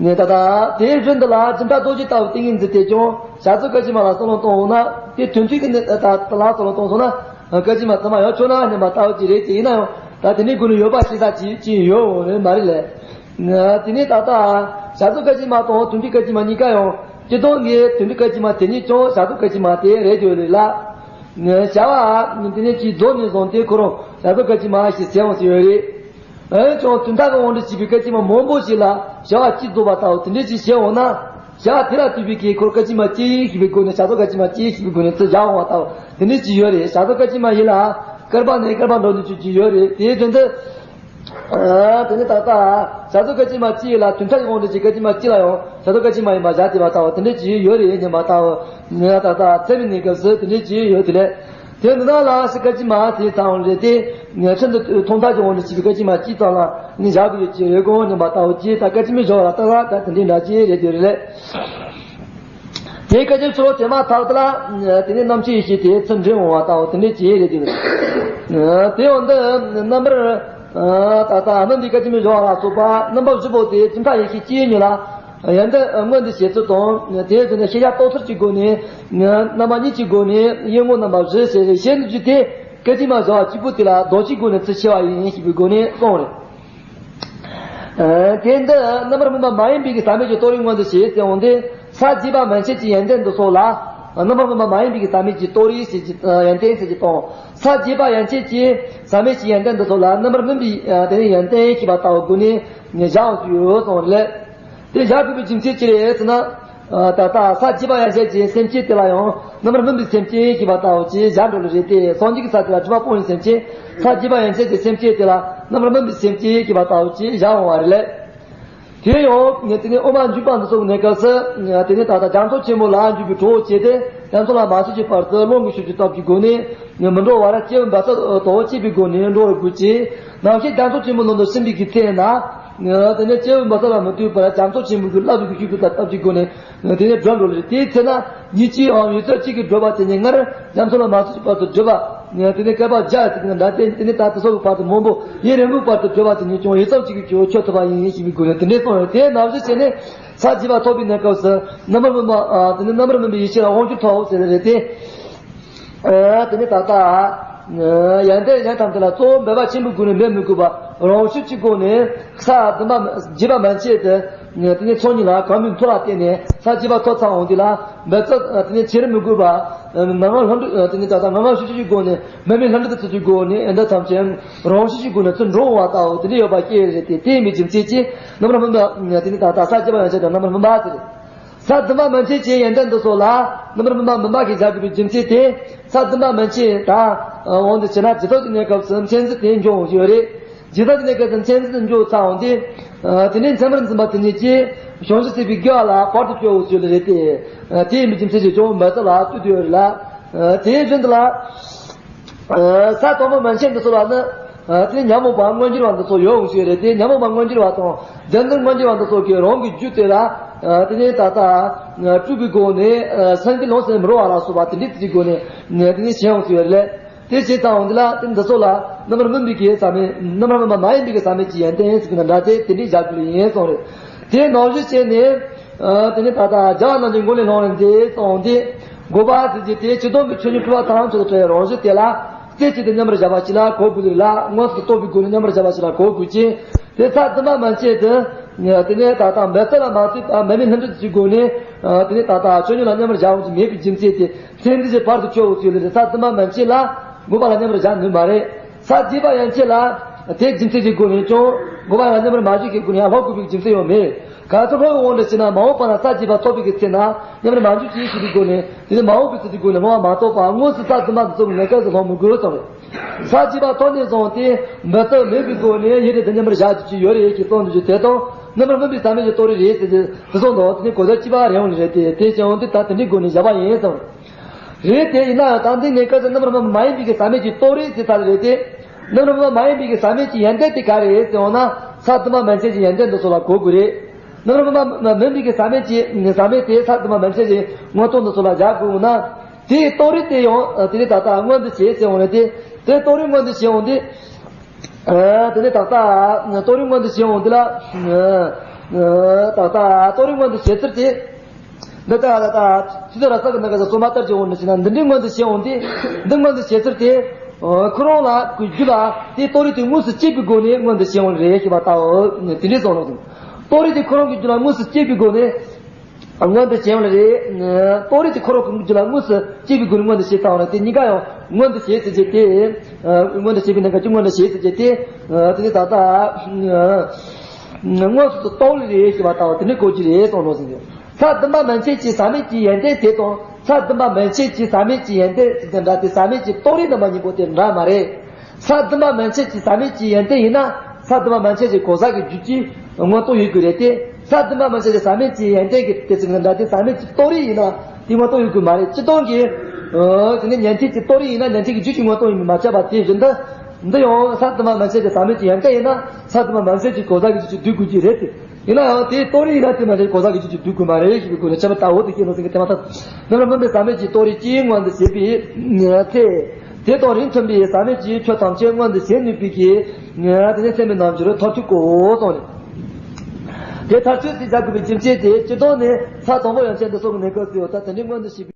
ནས་ད་ལྟ་དེའི་རྒྱུན་དུ་ལ་འཛིན་གྲྭ་རྡོ་རྗེ་ལྟ་བུ་ཏིང་ངེ་འཛིན་དེ་ཀྱང་བྱ་རྫོགས་སྐད་ཅིག་མ་ལ་བསམ་བློ་གཏོང་འོང་ན། དེ་དོན་མཐུན་གྱི་ནི་ད་ལ་བསམ་བློ་གཏོང་སོང་ན་སྐད་ཅིག་མ་ཚང་མ་ཡོད་ཆོག་ན་སྙམ་པ་ལྟ་བུ་ཅིག་རེད། དེ་ཡིན་ན་ཡང་ད་དེ་ནས་དགོས་ནི་ཡོད་པ་ཞིག་ས་ཅིག་ཅིག་ཡོད་འོང་རེད་མ་རེད་ལས། དེ་ནས་ད་ལྟ་བྱ་རྫོགས་སྐད་ཅིག་མ་དང་དོན་མཐུན་སྐད་ཅིག་མ་གཉིས་ཀ་ཡང་སྤྱིར་བཏང་གི་དོན་མཐུན་སྐད་ཅིག་མ་དེ་ཉིད་ཀྱང་བྱ་རྫོགས་སྐད་ཅིག་མ་དེ་རེད་ཡོད་རེད་ལ། བྱ་བ་དེ་ནས་ཅིག་རྫོགས་ནས་བཟུང་སྟེ་ཁོ་རང་བྱ་རྫོགས་སྐད་ཅིག་མ་ཞིག་ཟེར་འོང་ཟེར་ཡོད་རེད། འོན་ཀྱང་དོན་དག་གི་དབང་དུ་བྱས་པའི་སྐད་ཅིག་མ་མང་པོ་ཞིག་ལ་བྱ་བ་གཅིག་རྫོགས་པ་ལྟ་བུ་དེ་འདྲ་ཞིག་བྱས་འོང་ན། བྱ་བ་དེ་ལ་ལྟོས་པའི་གི་ཁོར་སྐད་ཅིག་མ་གཅིག་ཞིག་པའི་སྒོ་ནས་བྱ་རྫོགས་སྐད་ཅིག་མ་གཅིག་ཞིག་པའི་སྒོ་ནས་ཚུར་བཞག་འོང་བ་ལྟ་བུ་དེ་འདྲ་ཞིག་ཡོད་རེད། བྱ་རྫོགས་སྐད་ཅིག་མ་ཡིན་ལ་སྐར་མ་ནས་སྐར་མ་འགྲོ་ནས་ཅིག་ཅིག་ཡོད་རེད། དེའི་དོན་དུ། དེ་ནི་ད་ལྟ་བྱ་རྫོགས་སྐད་ཅིག་མ་གཅིག་ལ་དོན་མཐའ་ཡི་དབང་དུ་བྱས་སྐད་ཅིག་མ་གཅིག་ལ་ཡང་བྱ་རྫོགས་སྐད་ཅིག་མ་ཡིན་པ་བཞག་བསྡད་པ་ལྟ་བུ་དེ་འདྲ་ཅིག་ཡོད་རེད་སྙམ་པ་ལྟ་བུ། ངས་ད་ལྟ་ཚད་མའི་གནས་སྐབས་སུ་དེ་འདྲ་ཅིག་ཡོད་དེ་ལས། དེ་འདི་ན་ལ་སི་སྐད་ཅིག་མ་དེ་ཚང་རེད་དེ། ངས་ཁྲིམས་འདི་མཐོང་ཐག་གི་དབང་དུ་བྱས་པའི་སྐད་ཅིག་མ་གཅིག་ཙམ་ལ་ནི་བཞག་དགོས་ཀྱི་ཡོད་དགོངས་སྙམ་པ་ལྟ་བུ་ཅིག་ད་སྐད་ཅིག་མའི་སྦྱོར་བ་ལ་ལྟ་ན་ད་དེ་འདྲའི་འདྲ་ཅིག་རེད་དེ་རེད་ལས། དེའི་སྐད་ཅིག་ཕྱི་ལོགས་དེ་མ་ཐག་ཏུ་ལ། དེ་ནས་རྣམ་བཅད་ཡེ་ཤེས་དེ་ཚུར་འདྲེན་འོང་བ་ལྟ་བུ་དེ་འདྲའི་ཅིག་རེད་དེ། དེ་འོང་འདི་རྣམ་པར། ད་ལྟ་སྨིན་པའི་སྐད་ཅིག་མའི་སྦྱོར་བ་ལ་སོགས་པ་རྣམ་པ་བཞི་པོ་དེ་དོན་མཐའ་ཡེ་ཤེས་སྐྱེས་ཉིད་ལ། ཡོན་ཏན་མངོན་དུ་བྱེད་ཚུལ་དང་དེའི་ཚུལ་ནི་ཤེས་བྱ་རྟོགས་ཚུལ་གྱི་སྒོ་ནས། རྣམ་པ་གཉིས་ཀྱི་སྒོ་ནས་དབྱེ་བ་རྣམ་པ་བཞི་ཞེས་ཞེས་ནི་བརྗོད་དེ་སྐད་ཅིག་མ་བྱ་བ་གཅིག་པུ་དེ་ལ་ལྡོག་ཕྱིའི་སྒོ་ནས་ཚུར་ཕྱེ་བ་ཡིན་ཞེས་པའི་སྒོ་ནས་གསུངས་རེད། དེ་འདི་རྣམ་པར་སྨིན་པ་མ་ཡིན་པའི་གི་ཟག་མེད་ཀྱི་རྟོགས་རིགས་མངོན་དུ་བྱེད་ཟེར་འོང་དུས་ས་བརྒྱད་པ་མན་ཆད་ཀྱི་ཡོན་ཏན་འདི་སོགས་ལ། རྣམ་པར་སྨིན་པ་མ་ཡིན་པའི་གི་ཟག་མེད་ཀྱི་རྟོགས་རིགས་ཟེར་གྱི་ཡོན་ཏན་ཟེར་གྱི་དང་། ས་བརྒྱད་པ་ཡན་ཆད་ཀྱི་ཟག་མེད་ཀྱི་ཡོན་ཏན་འདི་སོགས་ལ་རྣམ་པར་སྨིན་པའི་དེ་ནི་ཡོན་ཏན་ཞེས་པ་ལྟ་བུ་སྒོ་ནས་བཞག་འོང་དུ་ཡོད་གསུངས་ལས། དེ་བཞག་དགོས་པའི་རྒྱུ་མཚན་ཅི་རེད་ཟེར་ན། ད་ལྟ་ས་བརྒྱད་པ་ཡན་ཆད་ཀྱི་སེམས་ཅན་དེ་ལ་ཡང་རྣམ་པར་སྨིན་པའི་སེམས་ཅན་ཞེས་པ་ལྟ་བུ་ཅིག་བཞག་འགྲོ་ལེ་རེད་དེ། སངས་རྒྱས་ཀྱི་ས་དེ་ལ་སྒྲིབ་པ་སྤོང་བའི་སེམས་ཅན། ས་བརྒྱད་པ་ཡན་ཆད་ཀྱི་སེམས་ཅན་དེ་ལ་རྣམ་པར་སྨིན་པའི་སེམས་ཅན་ཞེས་པ་ལྟ་བུ་ཅིག་བཞག་འོང་བ་རེད་ལས། དེ་ཡང་དེ་ནས་དབུ་མ་འཇུག་པ་འདི་སོགས་ཀྱི་གནས་སྐབས་སུ་དེ་ནས་ད་ལྟ་རྒྱ་མཚོ་ཆེན་པོ་ལ་འཇུག་པའི་གྲོགས་བྱས་ཏེ། རྒྱ་མཚོ་ལ་མ་ཆགས་ཀྱི་བར་དུ་རླུང་གི་ཤུགས་ཀྱི་སྟོབས་ཀྱི་སྒོ་ནས་མི་འགྲོ་བར་སྐྱེས་བུ་འབད་རྩོལ་དོ་བྱས་པའི་སྒོ་ནས་འགྲོ་བར་དགོས་ཀྱི། ནམ་ཞིག་རྒྱ་མཚོ་ཆེན་པོ་ནང་དུ་ཕྱིན་པའི་གི་ཚེ་ན། དེ་ནས་སྐྱེས་བུ་འབད་རྩོལ་ལ་མི་ལྟོས་པར་རྒྱ་མཚོ་ཆེན་པོའི་གི་རླབས་ཀྱི་ཤུགས་ཀྱི་སྟོབས་ཀྱི་སྒོ་ནས་དེ་ནས་བགྲོད་འགྲོ་ལེ། དེའི་ཚེ་ན་ཉིད་ཀྱིས་འམ་ཡུད་ཙམ་གཅིག་གི་བགྲོད་པ་དེ་ཉིད་སྔར་རྒྱ་མཚོ་ལ་མ་ཆགས་ཀྱི་བར་དུ་བགྲོད་པ། དེ་ནས་བསྐལ་པ་བརྒྱ་ཟེར་གྱི་ན་འདྲ། དེ་དེ་ནས་ད་དེ་སོགས་ཀྱི་བར་དུ་མང་པོ་ཡུན་རིང་པོའི་བར་དུ་བགྲོད་པ་དེ་ཉིད་ཀྱང་ཡུད་ཙམ་གཅིག་གིས་ཁྱོད་ཆོད་ཐུབ་པ་ཡིན་ཞེས་པའི་སྒོ་ནས་དེ་འདྲའི་གསུངས་ཡོད། དེ་ནམ་ཞིག་བྱས་ནས་ས་བརྒྱད་པ་ཐོབ་པའི་གནས་སྐབས་སུ་རྣམ་པར་སྨིན་པ། དེ་ནས་རྣམ་པར་སྨིན་པའི་ཡེ་ཤེས་ལ་དབང་བསྒྱུར་ཐོབ་ཟེར་རེད་དེ། དེ་ནས་ད་ལྟ་ཡོན་ཏན་གཞན་ཐམས་ཅད་ལ་གཙོ་བོ་འབད་པ་ཆེན་པོའི་སྒོ་ནས་འབད་མི་དགོས་པ། རང་ཤུགས་ཀྱི་སྒོ་ནས་ས་བདུན་པ་བརྒྱད་པ་མན་ཆད་དུ། དེ་ནས་ཚོགས་གཉིས་ལ་གང་མོས་མཐོ་ལ་བརྟེན་ནས་ས་བརྒྱད་པ་ཐོབ་ཚར་འོང་དུས་ལ། འབད་རྩོལ་དེ་ནས་བྱེད་མི་དགོས་པ། ངང་ངམ་ལྷུན་གྲུབ། དེ་ནས་ད་ལྟ་ངང་ངམ་ཤུགས་ཀྱི་སྒོ་ནས་མེ་མེ་ལྷུན་གྲུབ་ཏུ་ཚུད་ཀྱི་སྒོ་ནས་ཡོན་ཏན་ཐམས་ཅད་རང་ཤུགས་ཀྱི་སྒོ་ནས་ཚུར་འགྲོ་འོང་བ་ལྟ་བུ་དེ་འདྲ་ཡོད་པ་སྐྱེ་རེད་དེ། དེ་ཡིན་པའི་རྒྱུ་མཚན་གྱིས་རྣམ་པར་སྨིན་པ། དེ་ནས་ད་ལྟ་ས་བརྒྱད་པ་ཡན་ཆད་དུ་རྣམ་པར་སྨིན་པ་ཟེར། ས་བདུན་པ་མན་ཆད་ཀྱི་ཡོན་ཏན་འདི་སོགས་ལ་རྣམ་པར་སྨིན་པ་མིན་པ་གི་བཞག་དགོས་པའི་རྒྱུ་མཚན་དེ། ས་བདུན་པ་མན་ཆད་ད་འོང་དུ་བྱས་ན་ཇི་ལྟར་གྱི་གནས་སྐབས་སུ་མཚན་འཛིན་དེ་འབྱུང་ཡོད་རེད། ཇི་ལྟར་གྱི་གནས་སྐབས་སུ་མཚན་འཛིན་འབྱུང་ཚར་འོང་དུས། དེ་ནས་མཚན་མར་འཛིན་པ་དེ་ཉིད་ཀྱིས་བྱང་ཆུབ་སེམས་དཔའི་དགེ་བ་ལ་བར་དུ་གཅོད་འོང་ཟེར་ཡོད་རེད་དེ། དེ་ཡིན་པའི་རྒྱུ་མཚན་གྱིས་ཀྱང་འབད་རྩོལ་ལ་ལྟོས་དུ་ཡོད་རེད་ལ། དེ་བཞིན་དུ་ལ། ས་དང་པོ་མན་ཆད་འདི་ཚོ་ལ་ནི། དེ་ནས་ཉོན་མོངས་པ་མངོན་གྱུར་བ་འདི་ཚོ་ཡོད་འོང་ཞིག་རེད་དེ། ཉོན་མོངས་པ་མངོན་གྱུར་བ་དང་བདེན་དོན་མངོན་གྱུར་བ་འདི་ཚོ་གི་རང་གི་རྒྱུད་དེ་ལ། དེ་ནས་ད་ལྟ་སྤྲུལ་པའི་སྒོ་ནས་སེམས་ཀྱི་ལུང་ཟིན་མི་རུང་བ་ལ་སོགས་པ་དེ་འདྲའི་ཚིག་སྒོ་ནས་དེ་ནས་བྱེད་འོང་ཞིག་རེད། དེ་བྱེད་ཙམ་འོང་དེ་ལ་དེ་འདི་ཚོ་ལ་རྣམ་པར་སྨིན་པའི་གི་ཟག་མེད། རྣམ་པར་སྨིན་པ་མ་ཡིན་པའི་གི་ཟག་མེད་ཀྱི་ཡོན་ཏན་ཟེར་གྱི་ན་འདྲ་སྟེ། དེ་འདྲའི་བཞག་རྒྱུ་ཡིན་གསུངས་རེད། དེ་ནང་བཞིན་བྱས་ནས། དེ་ནས་ད་ལྟ་བྱ་བ་རྣམས་ཀྱི་མགོ་ལས་ལྷུང་རིང་དེ་གསུངས་ཏེ། དགོས་པ་ཟེར་གྱི་དེ་སྤྱི་དོན་གྱི་ཆོས་ཉིད་འཕྲོས་པ་དང་ཆོས་སུ་འཕྲད་པའི་རང་བཞིན་དེ་ལ་རྩེ་གཅིག་ཏུ་མཉམ་པར་བཞག་པ་ཞིག་ལ་གོ་དགོས་ལ། མངོན་སུམ་དུ་རྟོགས་པའི་སྒོ་ནས་མཉམ་པར་བཞག་པ་ཞིག་ལ་གོ་དགོས་ཀྱི། དེ་ས་བདུན་པ་མན་ཆད་དུ། དེ་ནས་ད་ལྟ་འབད་རྩོལ་ལ་མ་ལྟོས་པར་མེ་མེ་ལྷུན་གྲུབ་ཀྱི་སྒོ་ནས། དེ་ནས་ད་ལྟ་ཆོས་ཉིད་ལ་མཉམ་པར་བཞག་འོང་གི་མེད་པའི་རྒྱུ་མཚན་དེ། མཚན་འཛིན་གྱི་བར་དུ་གཅོད་འོང་ཟེར་ཡོད་ལ། ས་བདུན་པ་མན་ཆད་ལ་དགོས་པ་ལ་མཉམ་པར་བཞག་ནུས་མ་རེད། ས་བརྒྱད་པ་ཡན་ཆད་ལ་དེ་རྒྱུ་མཚན་གྱི་སྒོ་ནས་ཀྱང་དགོས་པ་ལ་མཉམ་པར་མ་བཞག་གི་སྒོ་ནས་ཡང་ལྷོ་དགོས་པའི་རྒྱུ་མཚན་ཡང་མེད། ག་ཚོད་ལྷོ་ཡི་དབང་དུ་བྱས་ན་མ་འོངས་པ་ན་ས་བརྒྱད་པ་ཐོབ་པའི་གི་ཚེ་ན་མཉམ་པར་མ་འཇུག་ཅིག་ཞེས་པའི་སྒོ་ནས། དེ་ནས་མ་འོངས་པའི་ཚེ་དེའི་སྒོ་ནས་ལྷོང་བ་མ་གཏོགས་པ་དངོས་སུ་ས་བདུན་པ་འདི་ཚོ་གི་གནས་སྐབས་སུ་ལྷོང་མི་དགོས་གསུངས་རེད། ས་བརྒྱད་པ་ཐོབ་ནས་བཟུང་སྟེ་འབད་རྩོལ་མེད་པའི་སྒོ་ནས་ཡུལ་དེ་དུ་མཉམ་པར་བཞག་རྒྱུ་ཅིག་ཡོད་རེད་ཞེས་གསུངས་འདུག་རྒྱུ་དེ་དང་། རྣམ་པར་སྨིན་པའི་ཟག་མེད་ཀྱི་རྟོགས་རིགས་རེད་ཟེར་ཏེ་དེ་སོང་དང་། དེ་ནས་གོ་ས་གཅིག་པ་རེད་འོང་ནི་རེད་དེ། དེ་བྱས་འོང་དུས་ད་དེ་འདྲའི་སྒོ་ནས་བཞག་པ་ཡིན་གསུངས་རེད། དེ་ཡིན་ན་ཡང་ད་འདི་གནས་སྐབས་སུ་རྣམ་པར་སྨིན་པ་མ་ཡིན་པའི་གི་ཟག་མེད་ཀྱི་རྟོགས་རིགས་ཟེར་ཚར་རེད་དེ། རྣམ་པར་སྨིན་པ་མ་ཡིན་པའི་གི་ཟག་མེད་ཀྱི་ཡོན་ཏན་དེ་ག་རེ་རེད་ཟེར་འོང་ན། ས་བདུན་པ་མན་ཆད་ཀྱི་ཡོན་ཏན་འདི་ཚོ་ལ་གོ་དགོས་རེད། རྣམ་པར་སྨིན་པ་མིན་པའི་གི་ཟག་མེད་ཀྱི་ཟག་མེད་དེ་ས་བདུན་པ་མན་ཆད་ཀྱི་མངོན་རྟོགས་འདི་ཚོ་ལ་བཞག་དགོས་ན། དེའི་རྟོགས་རིགས་དེ་ཡང་དེ་ནི་ད་ལྟ་མངོན་དུ་བྱེད་ཟེར་འོང་ནས་དེ། དེ་རྟོགས་རིགས་མངོན་དུ་བྱེད་འོང་དེ། དེ་ནི་ད་ལྟ་རྟོགས་རིགས་མངོན་དུ་བྱེད་འོང་དེ་ལ། ད་ལྟ་རྟོགས་རིགས་མངོན་དུ་བྱེད་ཚུལ་དེ། འདི་ལྟར་ད་ལྟ་ཆོས་ཚུལ་རབ་གསལ་གྱི་ནང་གི་གསུངས་པ་ལྟར་གྱི་འོང་ནས་བྱས་ན། འདི་འདྲའི་མངོན་དུ་བྱེད་འོང་དེ། འདི་མངོན་དུ་བྱེད་ཚུལ་དེ། ཁོ་རང་ལ་གི་རྒྱུད་ལ་དེའི་རྟོགས་རིགས་དེ་དངོས་སུ་སྐྱེས་པའི་སྒོ་ནས་མངོན་དུ་བྱེད་འོང་རེད་ཞེས་པ་ལྟ་བུ་དེ་འདྲའི་གསུངས་ལོ། རྟོགས་རིགས་དེ་ཁོ་རང་གི་རྒྱུད་ལ་དངོས་སུ་སྐྱེས་པའི་སྒོ་ནས་མངོན་དུ་བྱེད་འོང་རེད། རྟོགས་རིགས་དེ་ཁོ་རང་གི་རྒྱུད་ལ་དངོས་སུ་སྐྱེས་པའི་སྒོ་ནས་མངོན་དུ་བྱེད་ལྟ་བུ་ལ། དེ་གཉིས་ཀ་ཡང་མངོན་དུ་བྱེད་ཟེར་རྒྱུ་དེ། མངོན་དུ་བྱེད་པའི་གནས་སྐབས་ཀྱི་མངོན་དུ་བྱེད་ཟེར་རྒྱུ་དེ། དེ་ནི་ད་ལྟ་དངོས་སུ་དུ་རྟོགས་ལེ་རེད་ཞེས་པ་ལྟ་བུ་དེ་ནི་གོ་རྒྱུ་རེད་གསུངས་ནོ་ཟེར་རྒྱུ། ས་བདུན་པ་མན་ཆད་ཀྱི་ཟག་མེད་ཀྱི་ཡོན་ཏན་དེ་དང་། ས་བདུན་པ་མན་ཆད་ཀྱི་ཟག་མེད་ཀྱི་ཡོན་ཏན་ཟེར་དེ་འདྲ་སྟེ། ཟག་མེད་ཀྱི་རྟོགས་རིགས་རྣམ་པ་གཉིས་པོ་དེ་འདྲ་མ་རེད། ས་བདུན་པ་མན་ཆད་ཀྱི་ཟག་མེད་ཀྱི་ཡོན་ཏན་ཡིན་ན། ས་བདུན་པ་མན་ཆད་ཀྱི་གང་ཟག་གི་རྒྱུད་ཀྱི་མངོན་རྟོགས་ཡོད་དགོས་རེད་དེ། ས་བདུན་པ་མན་ཆད་ཀྱི་ཟག་མེད་ཀྱི་ཡོན་ཏན་གྱི་དེ་ཟེར་དེ་འདྲ་སྟེ། ཟག་མེད་ཀྱི་རྟོགས་རིགས་ཡིན་ན་དེ་མངོན་རྟོགས་ཡོད་དགོས་མ་རེད། སྤྱིར་བཏང་གི་དེ་ནི་ཉན་ཐོས་ཀྱི་རྟོགས་རིགས་ཡིན་ན་ཉན་ཐོས་ཀྱི་རྒྱུད་ཀྱི་མངོན་རྟོགས་ཡིན་པས་མ་ཁྱབ་པ་དེ་བཞིན་དུ། འདི་ཡང་ས་བདུན་པ་མན་ཆད་ཀྱི་ཟག་མེད་ཀྱི་ཡོན་ཏན་ཡིན་ན། ས་བདུན་པ་མན་ཆད་ཀྱི་གང་ཟག་གི་རྒྱུད་ཀྱི་སྡུད་དགོས་ཀྱི་རེད་དེ། ཡིན་ན་ཡང་དེའི་རྟོགས་རིགས་ཡིན་ན་དེ་མ་ཟད་གང་ཟག་གི་རྒྱུད་ཀྱི་སྡུད་དགོས་མ་རེད་ཞེས་པའི་སྒོ་ནས་ཁྱད་པར་ལྟ་བུ་དེ་སྐྱེས་ནོ་ཟེར་གྱི་དེ་མ་ཐག་རྣམ་པར་སྨིན་པའི་ཟག་མེད་ཀྱི་རྟོགས་རིགས་ཀྱིས་མངོན་དུ་བྱེད་པའི་ཚེ། དེ་དང་རིང་མཐུན་པའི་ཟག་མེད་ཀྱི་ཆོས་ཐམས་ཅད་མངོན་དུ་བྱེད་ནུས་པའི་གི། དེ་ནས་སེམས་པའི་རྣལ་འབྱོར་མཐར་ཐུག་གོ་གསུངས་ནས། དེ་མཐར་ཐུག་ཅེས་བྱ་དགོས་པའི་རྒྱུ་མཚན་དེ། སྤྱིར་བཏང་ནས་ས་དང་པོ་ཡན་ཆད་འདི་སོགས་ཀྱི་གནས་སྐབས་སུ་ཡང་ད་དེ་འདྲའི་མངོན་དུ་བྱེད་པའི།